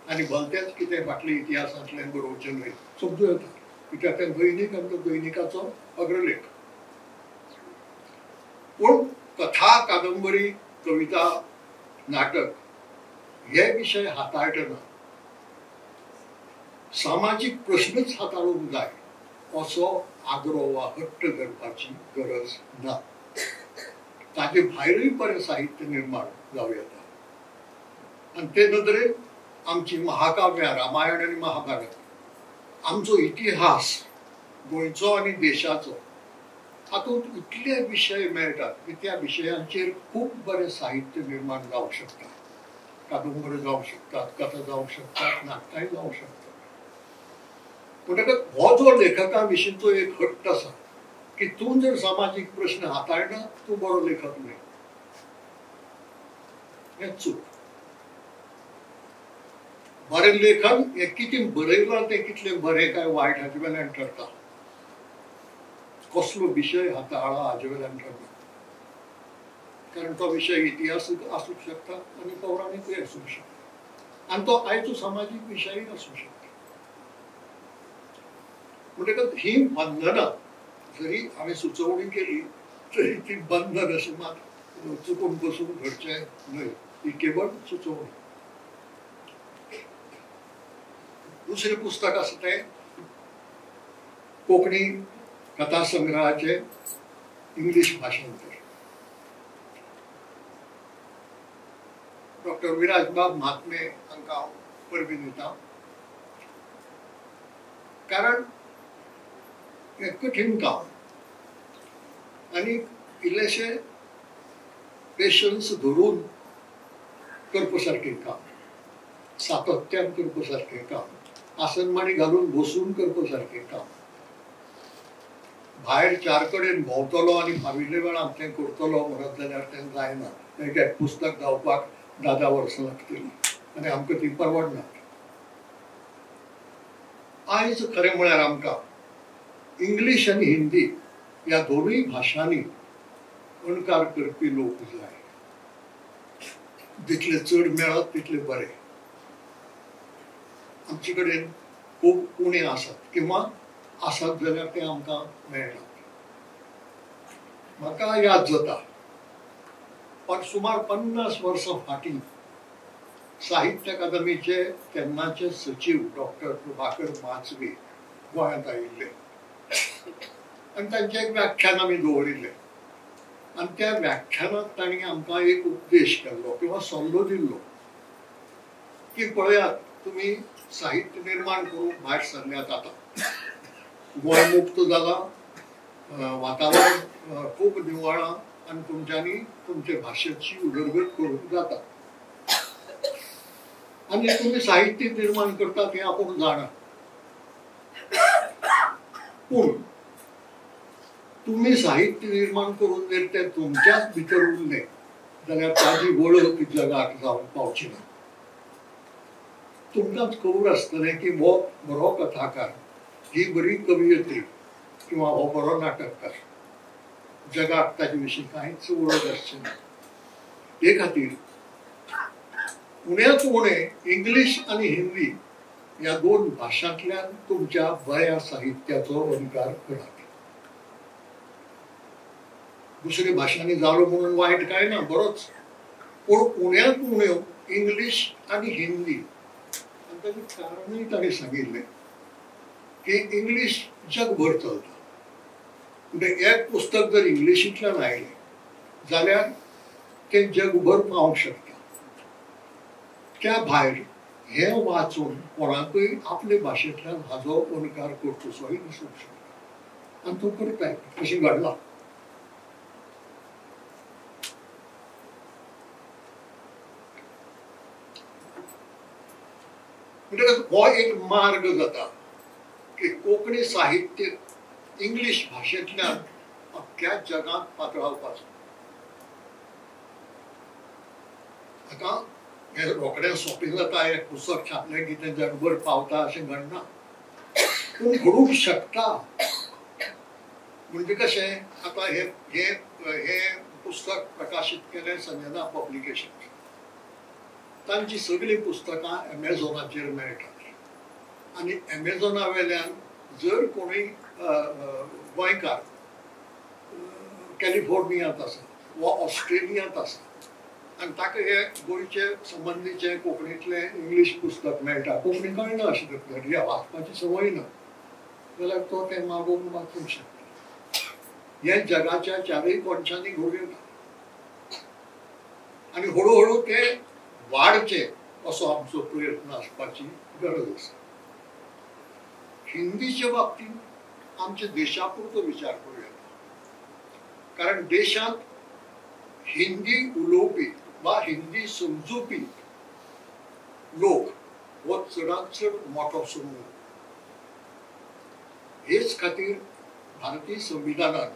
आनी भलतेच कितें फाटल्या इतिहासांतल्यान बरोवचें न्हय, समजूं येता. कित्याक तें दैनीक आनी तो दैनिकाचो अग्रलेख. पूण कथा, कादंबरी, कविता, नाटक हे विशय हाताळटना सामाजीक प्रश्नच हाताळूंक जाय असो आग्रो वा हट्ट धरपाची गरज ना. ताजे भायरूय बरें साहित्य निर्माण जावं येता. आनी ते नदरेन आमची महाकाव्यां रामायण आनी महाभारत, आमचो इतिहास गोंयचो आनी देशाचो, हातूंत इतले विशय मेळटात की त्या विशयांचेर खूब बरें साहित्य निर्माण जावंक शकता. कादंबरी जावंक शकतात, कथा जावंक शकतात, नाटकांय जावंक शकतात. म्हणटकच हो जो लेखका विशींचो एक हट्ट आसा की तूं जर सामाजीक प्रश्न हाताळना तूं बरो लेखक न्हय, हें चूक. बरें लेखन हें कितें बरयलां तें कितलें बरें काय वायट हाजे वेल्यान ठरता, कसलो विशय हाताळ्ळा हाजे वेल्यान ठरता. कारण तो विशय इतिहासीक आसूंक शकता आनी पौराणीकूय आसूंक शकता आनी तो आयचो सामाजीक विशयूय आसूंक शकता. म्हणटकच ही बंधनां जरी हांवें सुचोवणी केली तरी ती बंधन अशें मात चुकून बसून घडचें न्हय, ही केवळ सुचोवणी. दुसरें पुस्तक आसा तें कोंकणी कथा संग्रहाचें इंग्लीश भाशांतर. डॉक्टर विराजबाब महात्मे हांकां हांव परबीं दितां, कारण हें कठीण काम आनी इल्लेशें पेशन्स धरून करपा सारकें काम, सातत्यान करपा सारकें काम, आसनमाणी घालून बसून करपा सारकें काम. भायर चार कडेन भोंवतलो आनी फाविल्ले वेळार तें करतलो म्हणत जाल्यार तें जायना. एक पुस्तक जावपाक 10 वर्सां लागतलीं आनी आमकां ती परवडना. आयज खरें म्हळ्यार आमकां इंग्लीश आनी हिंदी ह्या दोनूय भाशांनी अणकार करपी लोक जाय. जितले चड मेळत तितले बरे. आमचे कडेन खूब उणे आसात किंवा आसात जाल्यार ते आमकां मेळनात. म्हाका याद जाता पण सुमार 50 वर्सां फाटीं साहित्य अकादमीचे तेन्नाचे सचीव डॉक्टर प्रभाकर माचवे गोंयांत आयिल्ले आनी तांचें एक व्याख्यान आमी दवरिल्लें आनी त्या व्याख्यानांत तांणी आमकां एक उपदेश केल्लो किंवा सल्लो दिल्लो की पळयात तुमी साहित्य निर्माण करूंक भायर सरल्यात, आतां गोंय मुक्त जालां, वातावरण खूब निवळां आनी तुमच्यांनी तुमचे भाशेची उदरगत करूंक जाता आनी तुमी साहित्य निर्माण करतात हें आपूण जाणा, पूण तुमी साहित्य निर्माण करून जर तें तुमच्याच भितर उरलें जाल्यार ताजी वळख जगाक जावंक पावची ना. तुमकांच खबर आसतलें की हो बरो कथाकार, ही बरी कवियत्री किंवा हो बरो नाटककार, जगाक ताजे विशीं कांयच वळख आसची ना. हे खातीर उण्याच उणें इंग्लीश आनी हिंदी ह्या दोन भाशांतल्यान तुमच्या बऱ्या साहित्याचो अणकार करात. दुसऱ्या भाशांनी जालो म्हणून वायट काय ना, बरोच, पूण उण्यांत उण्यो इंग्लीश आनी हिंदी. आनी ताचें कारणूय ताणें सांगिल्लें की इंग्लीश जगभर चलता, म्हणजे एक पुस्तक जर इंग्लिशींतल्यान आयलें जाल्यार तें जगभर पावंक शकता. त्या भायर हें वाचून कोणाकूय आपले भाशेंतल्यान हाजो अणकार करचोसोय दिसूंक शकता आनी तो करताय, तशें घडलां. म्हणटकच हो एक मार्ग जाता की कोंकणी साहित्य इंग्लीश भाशेंतल्यान अख्ख्या जगांत पातळावपाचो. आतां हें रोखडें सोंपें जाता, एक पुस्तक छापलें की तें जगभर पावता अशें घडना, पूण घडूंक शकता. म्हणजे कशें, आतां हें हें पुस्तक प्रकाशीत केलें संजना पब्लिकेशन, तांची सगळीं पुस्तकां एमेझॉनाचेर मेळटात आनी एमेझॉना वेल्यान जर कोणूय गोंयकार कॅलिफोर्नियांत आसा वा ऑस्ट्रेलियांत आसा आनी ताका हे गोंयचे संबंदीचें कोंकणींतलें इंग्लीश पुस्तक मेळटा, कोंकणी कळना अशें जातलें, ह्या वाचपाची संवय ना, जाल्यार तो तें मागोवन वाचूंक शकता. हें जगाच्या चारूय कोनशांनी घडूं येता आनी हळू हळू तें वाडचें असो आमचो प्रयत्न आसपाची गरज आसा. हिंदीच्या बाबतींत आमच्या देशा पुरतो विचार करूं येता, कारण देशांत हिंदी उलोवपी वा हिंदी समजुपी लोक हो चडांत चड मोठो समूह. हेच खातीर भारतीय संविधानान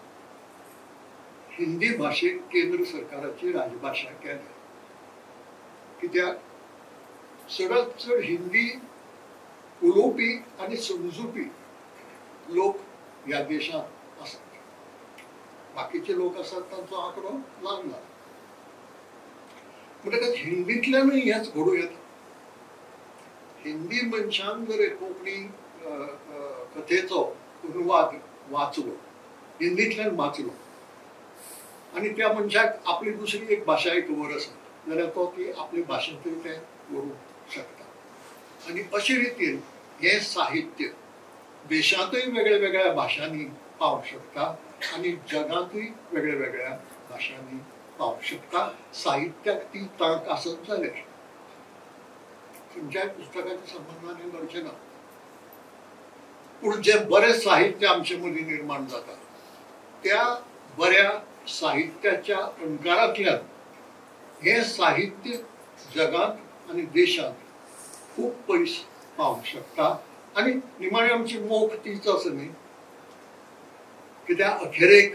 हिंदी भाशेक केंद्र सरकाराची राजभाशा केल्या, कित्याक चडांत चड हिंदी उलोवपी आनी समजुपी लोक ह्या देशांत आसात. बाकीचे लोक आसात तांचो आंकडो ल्हान ल्हान. म्हणटकच हिंदींतल्यानूय हेंच घडूं येता. हिंदी मनशान जर कोंकणी कथेचो अनुवाद वाचलो, हिंदींतल्यान वाचलो आनी त्या मनशाक आपली दुसरी एक भाशाय खबर आसा जाल्यार तो ती आपले भाशेंतूय तें बरोवंक शकता. आनी अशे रितीन हें साहित्य देशांतूय वेगळ्या वेगळ्या भाशांनी पावंक शकता आनी जगांतूय वेगळ्या वेगळ्या भाशांनी पावंक शकता. साहित्याक ती तांक आसत जाल्यार खंयच्याय पुस्तकाच्या संबंदान हें घडचें ना, पूण जें बरें साहित्य आमचे मदीं निर्माण जाता त्या बऱ्या साहित्याच्या अणकारांतल्यान हें साहित्य जगांत आनी देशांत खूब पयस पावंक शकता. आनी निमाणें आमची मोख तीच आसा न्ही, कित्याक अखेरेक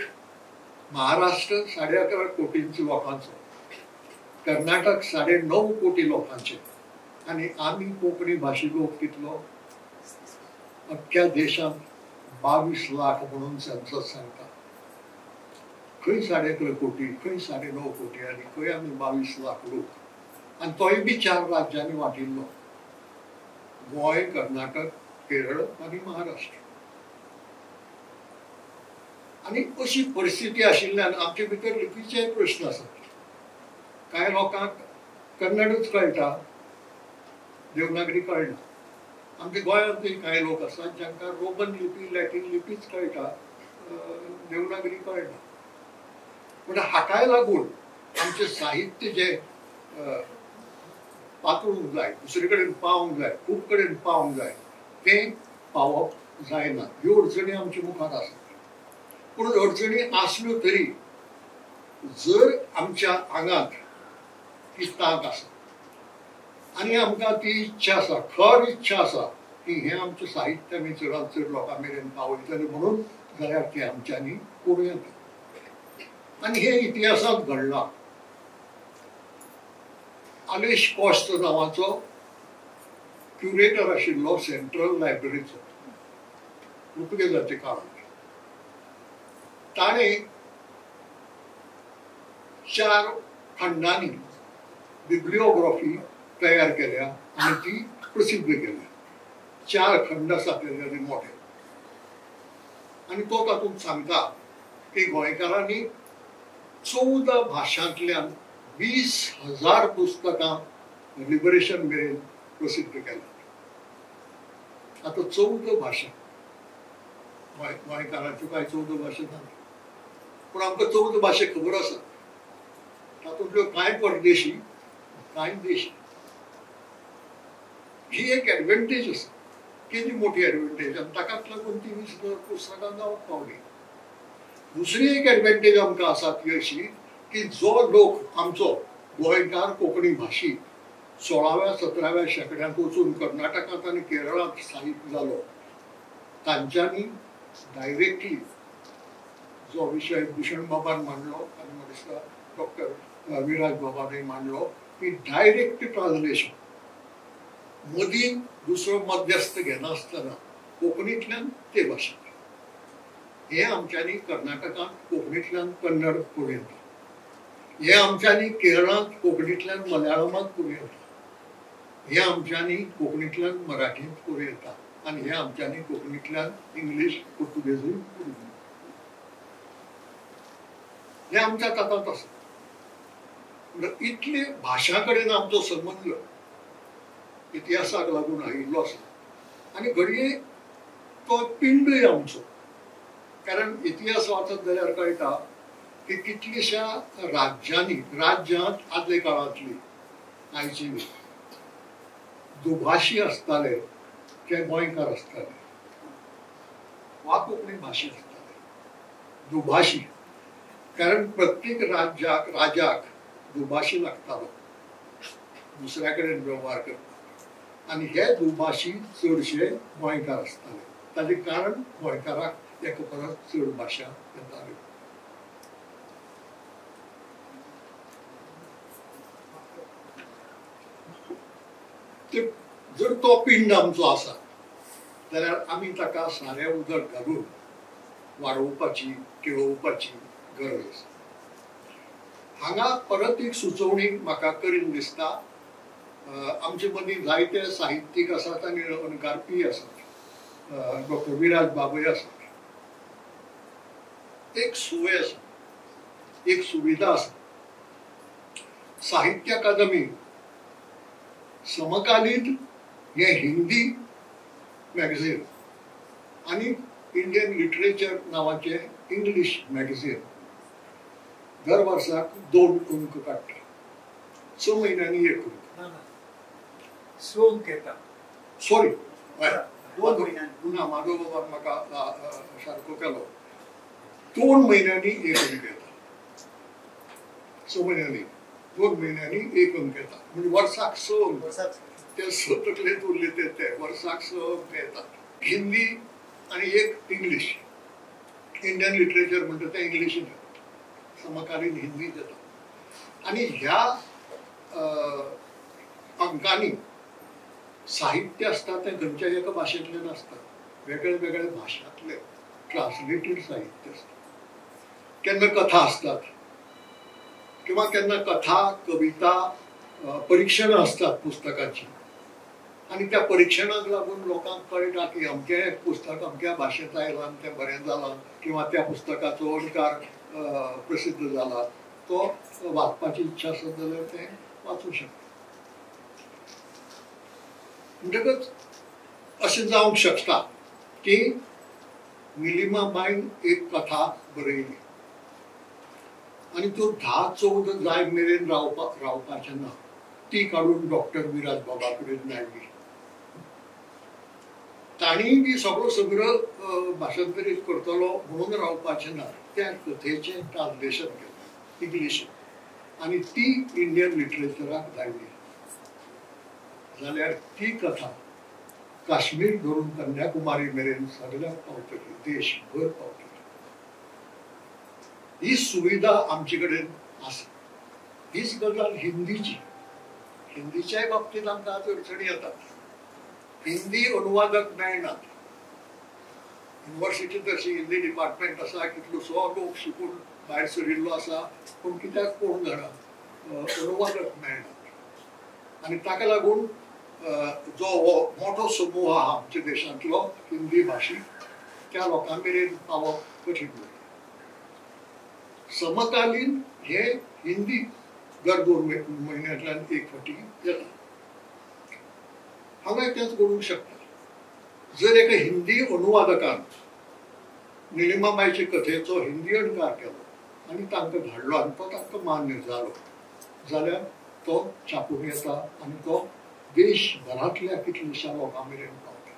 महाराष्ट्र 11.5 कोटींचो लोकांचो, कर्नाटक 9.5 कोटी लोकांचे आनी आमी कोंकणी भाशी लोक कितलो, अख्ख्या देशांत 22 लाख म्हणून सेन्सस सांगता. खंय 11.5 कोटी, खंय 9.5 कोटी आनी खंय आमी 22 लाख लोक, आनी तोय बी 4 राज्यांनी वांटिल्लो, गोंय, कर्नाटक, केरळ आनी महाराष्ट्र. आनी अशी परिस्थिती आशिल्ल्यान आमचे भितर लिपीचेय प्रश्न आसात. कांय लोकांक कन्नडूच कळटा, देवनागरी कळना. आमच्या गोंयांतूय कांय लोक आसात जांकां रोमन लिपी, लॅटीन लिपीच कळटा, देवनागरी कळना. म्हणजे हाकाय लागून आमचें साहित्य जें पातळूंक जाय, दुसरे कडेन पावंक जाय, खूब कडेन पावंक जाय, तें पावप जायना. ह्यो अडचणी आमच्या मुखार आसात. पूण अडचणी आसल्यो तरी जर आमच्या आंगांत ती तांक आसा आनी आमकां ती इच्छा आसा, खर इच्छा आसा की हें आमचें साहित्य आमी चडांत चड लोकां मेरेन पावयतले म्हणून, जाल्यार तें आमच्यांनी करूं येता. आनी हें इतिहासांत घडलां. आलेश कॉश्त नांवाचो क्युरेटर आशिल्लो सेंट्रल लायब्ररीचो पुर्तुगेजाच्या काळांत, ताणें 4 खंडांनी बिब्लिओग्राफी तयार केल्या आनी ती प्रसिद्ध केल्या. 4 खंड आसात तेजे मोठे. आनी तो तातूंत सांगता की गोंयकारांनी 14 भाशांतल्यान 20,000 पुस्तकां लिबरेशन मेरेन प्रसिद्ध केल्यात. आतां 14 भाशा, गोंयकारांच्यो कांय 14 भाशा ना, पूण आमकां 14 भाशा खबर आसा. तातूंतल्यो कांय परदेशी, कांय देशी. ही एक एडवांटेज आसा, केदी मोठी एडवांटेज, आनी ताकाच लागून ती 20,000 पुस्तकां जावंक पावली. दुसरी एक एडवांटेज आमकां आसा ती अशी की जो लोक आमचो गोंयकार कोंकणी भाशी 16व्या 17व्या शेंकड्यांत वचून कर्नाटकांत आनी केरळांत स्थायीक जालो, तांच्यांनी डायरेक्टली जो विशय भूषण बाबान मांडलो आनी म्हाका दिसता डॉक्टर विराज बाबानूय मांडलो की डायरेक्ट ट्रान्सलेशन, मदीं दुसरो मध्यस्थ घेनासतना कोंकणींतल्यान ते भाशेंत. हें आमच्यांनी कर्नाटकांत कोंकणींतल्यान कन्नड करूं येता, हें आमच्यांनी केरळांत कोंकणींतल्यान मलयाळमांत करूं येता, हें आमच्यांनी कोंकणींतल्यान मराठींत करूं येता, आनी हें आमच्यांनी कोंकणींतल्यान इंग्लीश पुर्तुगेजूय करूं येता. हें आमच्या ताटांत आसा. इतले भाशां कडेन आमचो संबंद इतिहासाक लागून आयिल्लो आसा, आनी घडये तो पिंडूय आमचो. कारण इतिहास वाचत जाल्यार कळटा की कितलीश्या राज्यांनी, राज्यांत आदले काळांतली आयची न्ही, दुभाशी आसताले ते गोंयकार आसताले वा कोंकणी भाशी आसताले, दुभाशी. कारण प्रत्येक राज्याक, राजाक दुभाशी लागतालो दुसऱ्या कडेन वेव्हार करपाक, आनी हे दुभाशी चडशे गोंयकार आसताले. ताचें कारण गोंयकाराक एका परस चड भाशा येताल्यो. ते जर तो पिंड आमचो आसा जाल्यार आमी ताका सारें उदक घालून वाडोवपाची, केळोवपाची गरज आसा. हांगा परत एक सुचोवणी म्हाका करीन दिसता. आमचे मदीं जायते साहित्यीक आसात आनी अणकारपीय आसात, डॉक्टर विराज बाबूय आसात. एक सोय आसा, एक सुविधा आसा. साहित्य अकादमी समकालीन हें हिंदी मॅगझीन आनी इंडियन लिटरेचर नांवाचें इंग्लीश मॅगझीन दर वर्साक 2 अंक काडटा, 6 म्हयन्यांनी एक अंक, 6 अंक येता. सॉरी, 2 म्हयन्यांनी ना, माधव बाबान म्हाका सारको केलो, 2 म्हयन्यांनी एक अंक येता, 6 म्हयन्यांनी 2 म्हयन्यांनी एक अंक येता, म्हणजे वर्साक 6 अंक. ते 6 तकलेंत उरले ते वर्साक 6 अंक येतात, हिंदी आनी एक इंग्लीश. इंडियन लिटरेचर म्हणटा तें इंग्लिशीन येता, समकालीन हिंदीत येता. आनी ह्या अंकांनी साहित्य आसता तें खंयच्या एका भाशेंतलें नासता, वेगळे वेगळे भाशांतलें ट्रान्सलेटेड साहित्य आसता. केन्ना कथा आसतात किंवा केन्ना कथा, कविता, परिक्षणां आसतात पुस्तकाची, आनी त्या परिक्षणाक लागून लोकांक कळटा की अमकें पुस्तक अमक्या भाशेंत आयलां आनी तें बरें जालां, किंवा त्या पुस्तकाचो अणकार प्रसिद्ध जाला, तो वाचपाची इच्छा आसत जाल्यार तें वाचूं शकता. म्हणटकच अशें जावंक शकता की निलिमाबायन एक कथा बरयली आनी त्यो 10-14 जाय मेरेन रावपाचें ना, ती काडून डॉक्टर विराज बाबा कडेन धाडली. तांणी बी सगळो संग्रह भाशांतरीत करतलो म्हणून रावपाचें ना, त्या कथेचें ट्रान्सलेशन केलें इंग्लिशीन आनी ती इंडियन लिटरेचराक धाडली. जाल्यार ती कथा काश्मीर धरून कन्याकुमारी मेरेन सगळ्याक पावतली, देशभर पावतली. ही सुविधा आमचे कडेन आसा. हीच गजाल हिंदीची, हिंदीच्याय बाबतींत आमकां आज अडचणी येतात. हिंदी अनुवादक मेळनात. युनिवर्सिटींत अशी हिंदी डिपार्टमेंट आसा, कितलोसो लोक शिकून भायर सरिल्लो आसा, पूण कित्याक कोण जाणा अनुवादक मेळनात. आनी ताका लागून जो हो मोठो समूह आहा आमच्या देशांतलो हिंदी भाशीक, त्या लोकां मेरेन पावप कठीण जाता. समकालीन हे हिंदी दर 2 म्हयन्यांतल्यान एक फावटी येता. हांगाय तेंच घडूंक शकता. जर एका हिंदी अनुवादकान निलिमाबायचे कथेचो हिंदी अणकार केलो आनी तांकां धाडलो आनी तो तांकां मान्य जालो जाल्यार तो छापून येता आनी तो देशभरांतल्या कितल्याश्या लोकां मेरेन पावता.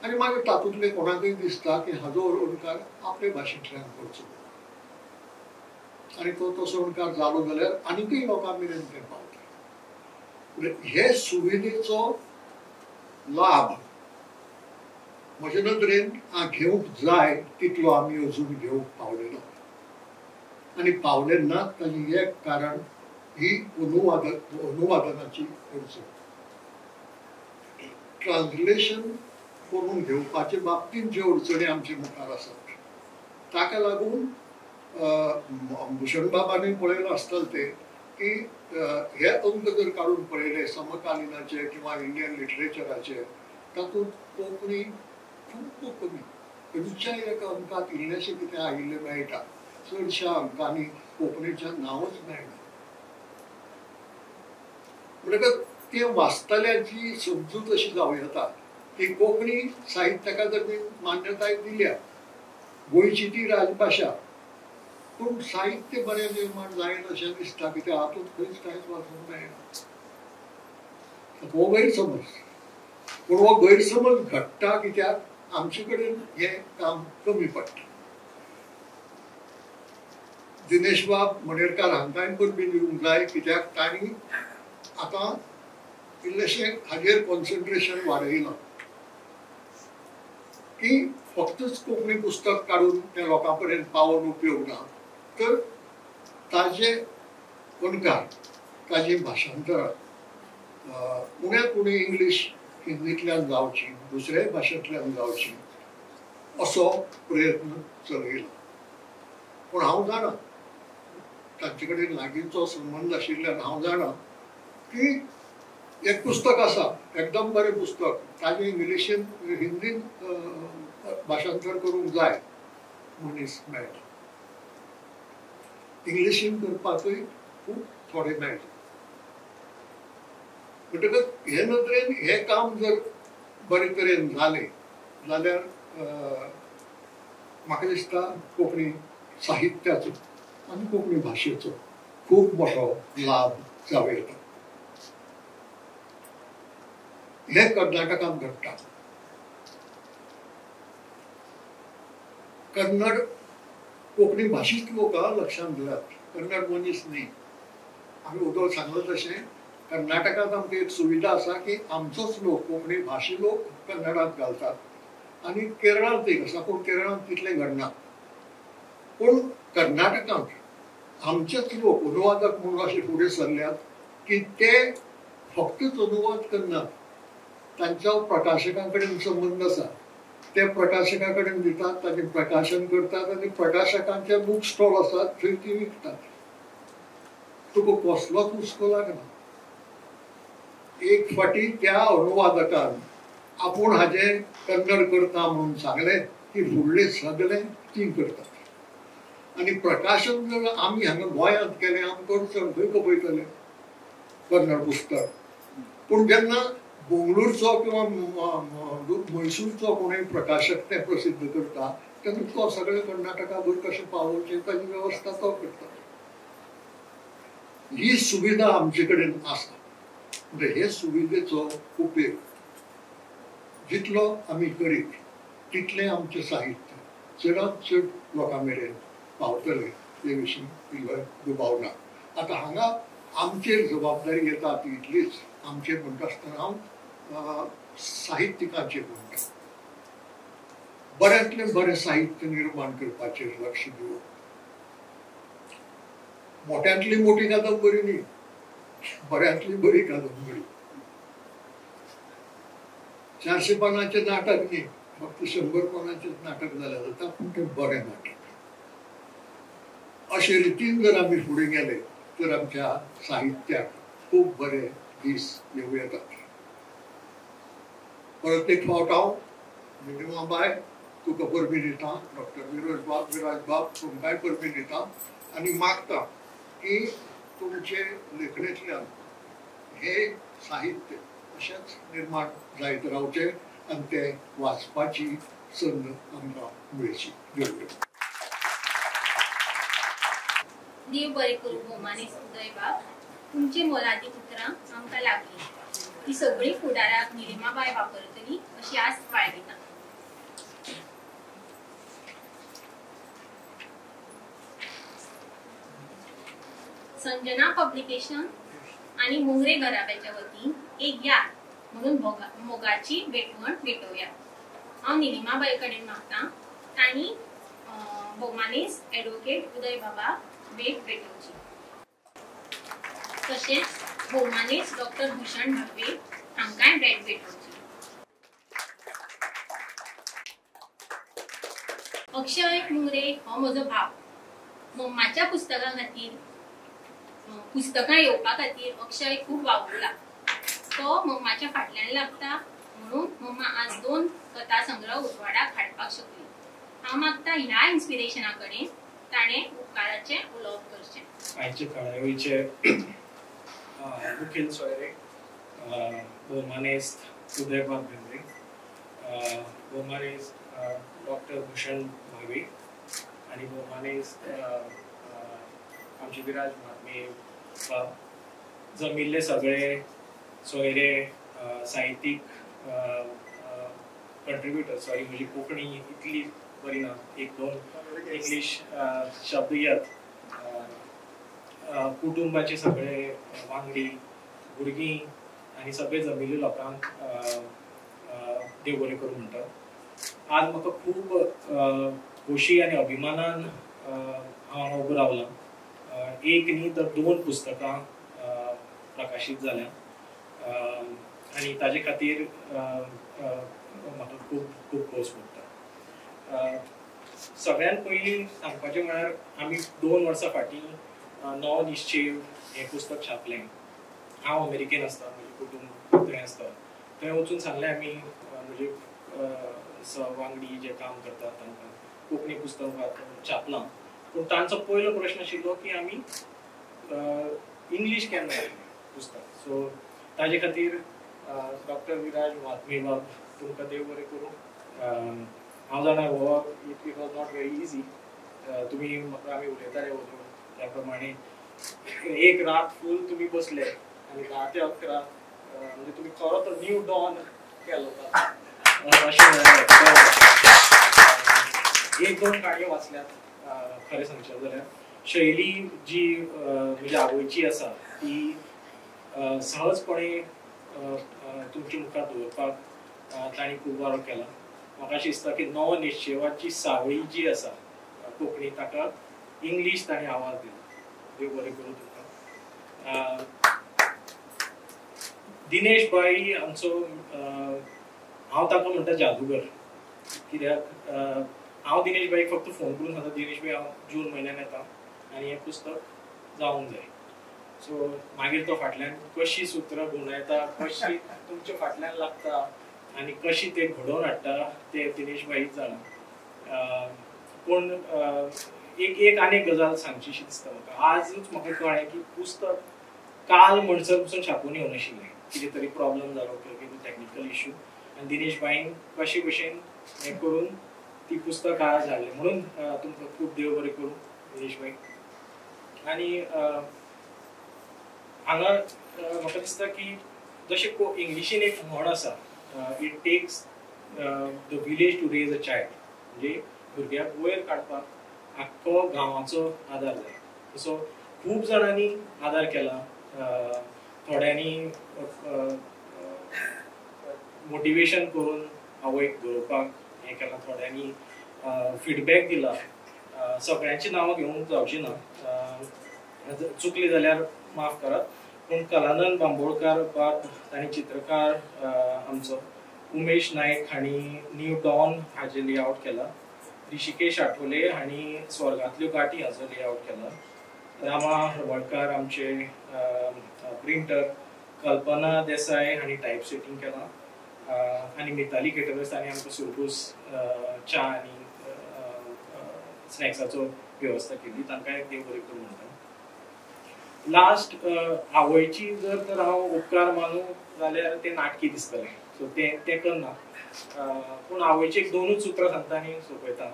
आनी मागीर तातूंतले कोणाकूय दिसता की हाजो अणकार आपले भाशेंतल्यान करचो आनी तो तसो अणकार जालो जाल्यार आनीकय लोकां मेरेन तें पावता. हे सुविधेचो लाभ म्हजे नदरेन घेवंक जाय तितलो आमी अजून घेवंक पावले ना. आनी पावले ना ताजें एक कारण ही अनुवादनाची अडचण. ट्रान्सलेशन करून घेवपाचे बाबतींत ज्यो अडचणी आमचे मुखार आसात ताका लागून भूषणबाबांनी पळयलां आसतलें तें की हे अंक जर काडून पळयले समकालीनाचे किंवा इंडियन लिटरेचराचे तातूंत कोंकणी खूब कमी, खंयच्याय एका अंकांत इल्लेशें कितें आयिल्लें मेळटा, चडश्या अंकांनी कोंकणीचें नांवच मेळना. म्हणटकच तें वाचतल्याची समजूत अशी जावं येता की कोंकणी साहित्यका जर मान्यताय दिल्या, गोंयची ती राजभाशा, पूण साहित्य बरें निर्माण जायना अशें दिसता कित्याक हातूंत खंयच कांयच वाचूंक मेळना. हो गैरसमज, पूण हो गैरसमज घडटा कित्याक आमचे कडेन हें काम कमी पडटा. दिनेशबाब मणेरकार हांकांय परबी दिवंक जाय कित्याक तांणी आतां इल्लेशें हाजेर कॉन्सन्ट्रेशन वाडयलां की फक्तच कोंकणी पुस्तक काडून तें लोकां पर्यंत पावोवन उपयोग ना, तर ताजे अणकार, ताजी भाशांतरां उण्यांत उणी इंग्लीश हिंदींतल्यान जावची, दुसऱ्याय भाशेंतल्यान जावची असो प्रयत्न चलयला. पूण हांव जाणा तांचे कडेन लागींचो संबंद आशिल्ल्यान हांव जाणा की एक पुस्तक आसा एकदम बरें पुस्तक, ताजें इंग्लिशीन हिंदीन भाशांतर करूंक जाय मनीस मेळटा, इंग्लिशीन करपाकूय खूब थोडे मेळटा. म्हणटकच हे नदरेन हें काम जर बरे तरेन जालें जाल्यार म्हाका दिसता कोंकणी साहित्याचो आनी कोंकणी भाशेचो खूब मोठो लाभ जावं येता. हें कर्नाटकांत घडटा. कन्नड कोंकणी भाशीच लोक लक्षांत घेयात, कन्नड मनीस न्ही. आमी उदळ सांगलां तशें कर्नाटकांत आमकां एक सुविधा आसा की आमचोच लोक कोंकणी भाशी लोक कन्नडांत घालतात आनी केरळांत एक आसा, पूण केरळांत तितलें घडना. पूण कर्नाटकांत आमचेच लोक अनुवादक म्हणून अशे फुडें सरल्यात की ते फक्तच अनुवाद करनात, तांच्या प्रकाशकां कडेन संबंद आसा, ते प्रकाशका कडेन दितात, ताचें प्रकाशन करतात आनी प्रकाशकांचे बूक स्टॉल आसात थंय ती विकतात. तुका कसलोच हुस्को लागना. एक फावटी त्या अनुवादकान आपूण हाजें कन्नड करता म्हणून सांगलें की फुडलें सगळें ती करतात. आनी प्रकाशन जर आमी हांगा गोंयांत केलें आमकां अडचण, खंय खपयतले कन्नड पुस्तक. पूण जेन्ना बंगळुरचो किंवा म्हैसूरचो कोणूय प्रकाशक तें प्रसिद्ध करता तेन्ना तो सगळें कर्नाटका भर कशें पावोवचें ताजी वेवस्था तो करता. ही सुविधा आमचे कडेन आसा. म्हणजे हे सुविधेचो उपेग जितलो आमी करीत तितलें आमचें साहित्य चडांत चड लोकां मेरेन पावतलें हे विशीं इल्लोय दुबाव ना. आतां हांगा आमचेर जबाबदारी येता ती इतलीच, आमचेर म्हणटा आसतना हांव साहित्यिकांचेर म्हणटा, बऱ्यांतलें बरें साहित्य निर्माण करपाचेर लक्ष दिवप. मोठ्यांतली मोठी कादंबरी न्ही, बऱ्यांतली बरी कादंबरी. 400 पानांचें नाटक न्ही, फक्त 100 पानांचें नाटक जाल्यार जाता, पूण तें बरें नाटक. अशे रितीन जर आमी फुडें गेले तर आमच्या साहित्याक खूब बरे दीस येवं येतात. परत एक फावट हांव निलिमाबाय तुका परबी दिता, डॉक्टर विराज बाब तुमकांय परबी दिता आनी मागता की तुमचे लेखणेंतल्यान हे साहित्य अशेंच निर्माण जायत रावचें आनी तें वाचपाची संद आमकां मेळची. देव बरें करूं भोवमानेस्त उदयबाब, तुमची मोलादीक उतरां आमकां लागली, ती सगळी फुडाराक निलिमाबाय वापरतली अशी आस्त बाळगिता. संजना पब्लिकेशन आनी मोंगरे घराब्याच्या वतीन एक याद म्हणून मोगाची भेटवण भेटोवया. हांव निलिमाबाय कडेन मागता तांणी भोवमानेस्त एडवोकेट उदय बाबा भेट भेटोवची. तशेंच भोवमानेस्त डॉक्टर भूषण भावे हांकांय भेट भेटोवची. अक्षय मुंगरे हो म्हजो भाव. मम्माच्या पुस्तकां खातीर, पुस्तकां येवपा खातीर अक्षय खूब वावुरला. तो मम्माच्या फाटल्यान लागता म्हणून मम्मा आज 2 कथा संग्रह उजवाडाक हाडपाक शकली. हांव मागता ह्या इन्स्पिरेशना कडेन ताणें उपकाराचें उलोवप करचें. आयचे कार्यावळीचे मुखेल सोयरे भोवमानेस्त उदयबाब भेंब्रे, भोवमानेस्त डॉक्टर भूषण भावे आनी भोवमानेस्त आमचे विराज महात्मे बाब, जमिल्ले सगळे सोयरे, साहित्यीक कंट्रिब्युटर. सॉरी, म्हजी कोंकणी इतली बरी ना, 1-2 इंग्लीश शब्द येत. कुटुंबाचे सगळे वांगडी, भुरगीं आनी सगळे जमिल्ले लोकांक देव बरें करूं म्हणटा. आज म्हाका खूब खोशी आनी अभिमानान हांव हांगा उबो रावलां. एक न्ही तर 2 पुस्तकां प्रकाशीत जाल्या आनी ताजे खातीर म्हाका खूब खूब खोस भोगता. सगळ्यांत पयलीं सांगपाचें म्हळ्यार आमी 2 वर्सां फाटीं नवो निश्चेव हें पुस्तक छापलें. हांव अमेरिकेन आसता, म्हजें कुटुंब थंय आसता. थंय वचून सांगलें आमी म्हजे वांगडी जे काम करतात तांकां कोंकणी पुस्तक छापलां. पूण तांचो पयलो प्रश्न आशिल्लो की आमी इंग्लीश केन्ना येतलें पुस्तक. सो ताजे खातीर डॉक्टर विराज महात्मे बाब तुमकां देव बरें करूं. हांव जाणा हो it was not very easy. तुमी म्हाका आमी उलयताले वचून त्या प्रमाणे एक रात फूल तुमी बसले आनी 10 ते 11 म्हणजे तुमी खरो तो न्यू डॉन केलो अशें. 1-2 काणयो वाचल्यात. खरें सांगचें जाल्यार शैली जी म्हज्या आवयची आसा ती सहजपणे तुमच्या मुखार दवरपाक तांणी खूब वारो केला. म्हाका अशें दिसता की नवो निश्चेवाची सावळी जी आसा कोंकणी, ताका इंग्लीश तांणी आवाज दिला. देव बरें करूं तुमकां. दिनेश बाई आमचो, हांव ताका म्हणटा जादूगर. कित्याक हांव दिनेश बाईक फक्त फोन करून सांगता, दिनेश बाई हांव जून म्हयन्यान येता आनी हें पुस्तक जावंक जाय. सो मागीर तो फाटल्यान कशी सुत्रां घुंवडायता, कशी तुमच्या फाटल्यान लागता आनी कशी ते घडोवन हाडटा ते दिनेश बाईच जाणा. पूण एक आनी एक गजाल सांगचीशी दिसता म्हाका. आजूच म्हाका कळ्ळें की पुस्तक काल म्हणसर पसून छापून येवनाशिल्लें, कितें तरी प्रॉब्लम जालो, कितें टॅक्निकल इश्यू, आनी दिनेश बाईन कशे भशेन हें करून ती पुस्तक आज हाडलें. म्हणून तुमकां खूब देव बरें करूं दिनेश बाई. आनी हांगा म्हाका दिसता की जशें इंग्लिशीन एक म्हण आसा, it takes the village to raise a child, म्हणजे भुरग्याक वयर काडपाक आख्खो गांवाचो आदार जाय. तसो खूब जाणांनी आदार केला, थोड्यांनी मोटिवेशन करून आवयक बरोवपाक हें केलां, थोड्यांनी फिडबॅक दिला. सगळ्यांची नांवां घेवंक जावची ना, चुकली जाल्यार माफ करात. पूण कलानंद बांबोळकार बाब तांणी चित्रकार आमचो, उमेश नायक हांणी न्यू डॉन हाजें लेआवट केला, ऋषिकेश आठवले हांणी स्वर्गांतल्यो गाठी हाचो लेआवट केला, रामा हरवळकार आमचे प्रिंटर, कल्पना देसाय हांणी टायप सेटींग केलां, आनी मिताली केटरस हांणी आमकां सुरबूस च्या आनी स्नॅक्साचो वेवस्था केली, तांकां एक देव बरें करूं म्हणटा. लास्ट आवयची जर तर हांव उपकार मानू जाल्यार तें नाटकी दिसतलें, सो तें तें करना, पूण आवयची एक दोनूच सुत्रां सांगता आनी सोंपयता.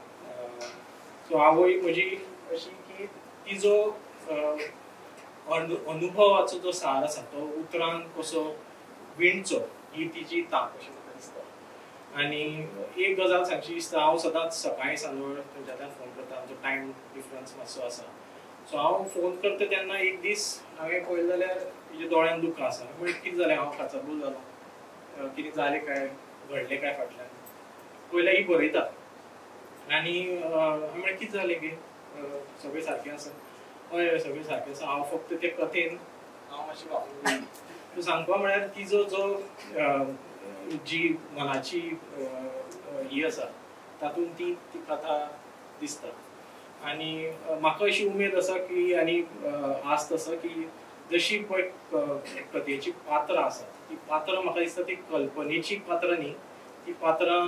सो आवय म्हजी अशी की तिजो अनुभवाचो जो सार आसा तो उतरान कसो विणचो ही तिची तांक अशें म्हाका दिसता. आनी एक गजाल सांगची दिसता, हांव सदांच सकाळीं सांजवेळ थंयच्यान फोन करता, आमचो टायम डिफरन्स मातसो आसा, सो हांव फोन करता तेन्ना एक दीस हांवें पळयलें जाल्यार तिच्या दोळ्यान दुकां आसा. म्हणजे कितें जालें, हांव काचाबूल जालो, कितें जालें काय, घडलें काय फाटल्यान, पयलें ही बरयता आनी हांवें म्हणलें कितें जालें गे, सगळें सारकें आसा? हय हय सगळें सारकें आसा, हांव फक्त ते कथेन हांव मातशें वापरून. सो सांगपा म्हळ्यार तिजो जो जी मनाची ही आसा तातूंत ती ती कथा दिसता. आनी म्हाका अशी उमेद आसा की आनी आस्त आसा की जशी पळय कथेची पात्रां आसा ती पात्रां म्हाका दिसता ती कल्पनेची पात्रां न्ही, ती पात्रां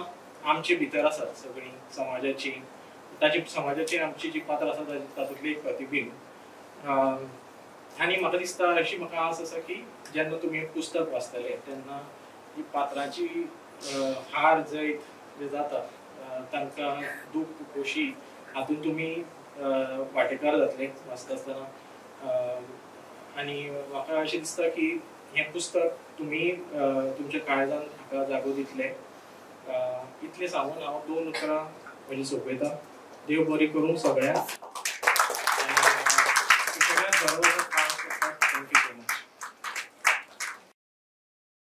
आमचे भितर आसात सगळीं, समाजाची ताची समाजाची आमची जी पात्रां आसा तातूंतली एक प्रतिबिंब. आनी म्हाका दिसता अशी म्हाका आस आसा की जेन्ना तुमी पुस्तक वाचतले तेन्ना ही पात्रांची हार जैत जे जाता तांकां दूख खोशी हातूंत तुमी वांटेकार जातले वाचता आसतना. आनी म्हाका अशें दिसता की हें पुस्तक तुमी तुमच्या काळजान हाका जागो दितले. इतलें सांगून हांव दोन उतरां म्हजी सोंपयता. देव बरी करूं सगळ्यांक, सगळ्यांक बरो.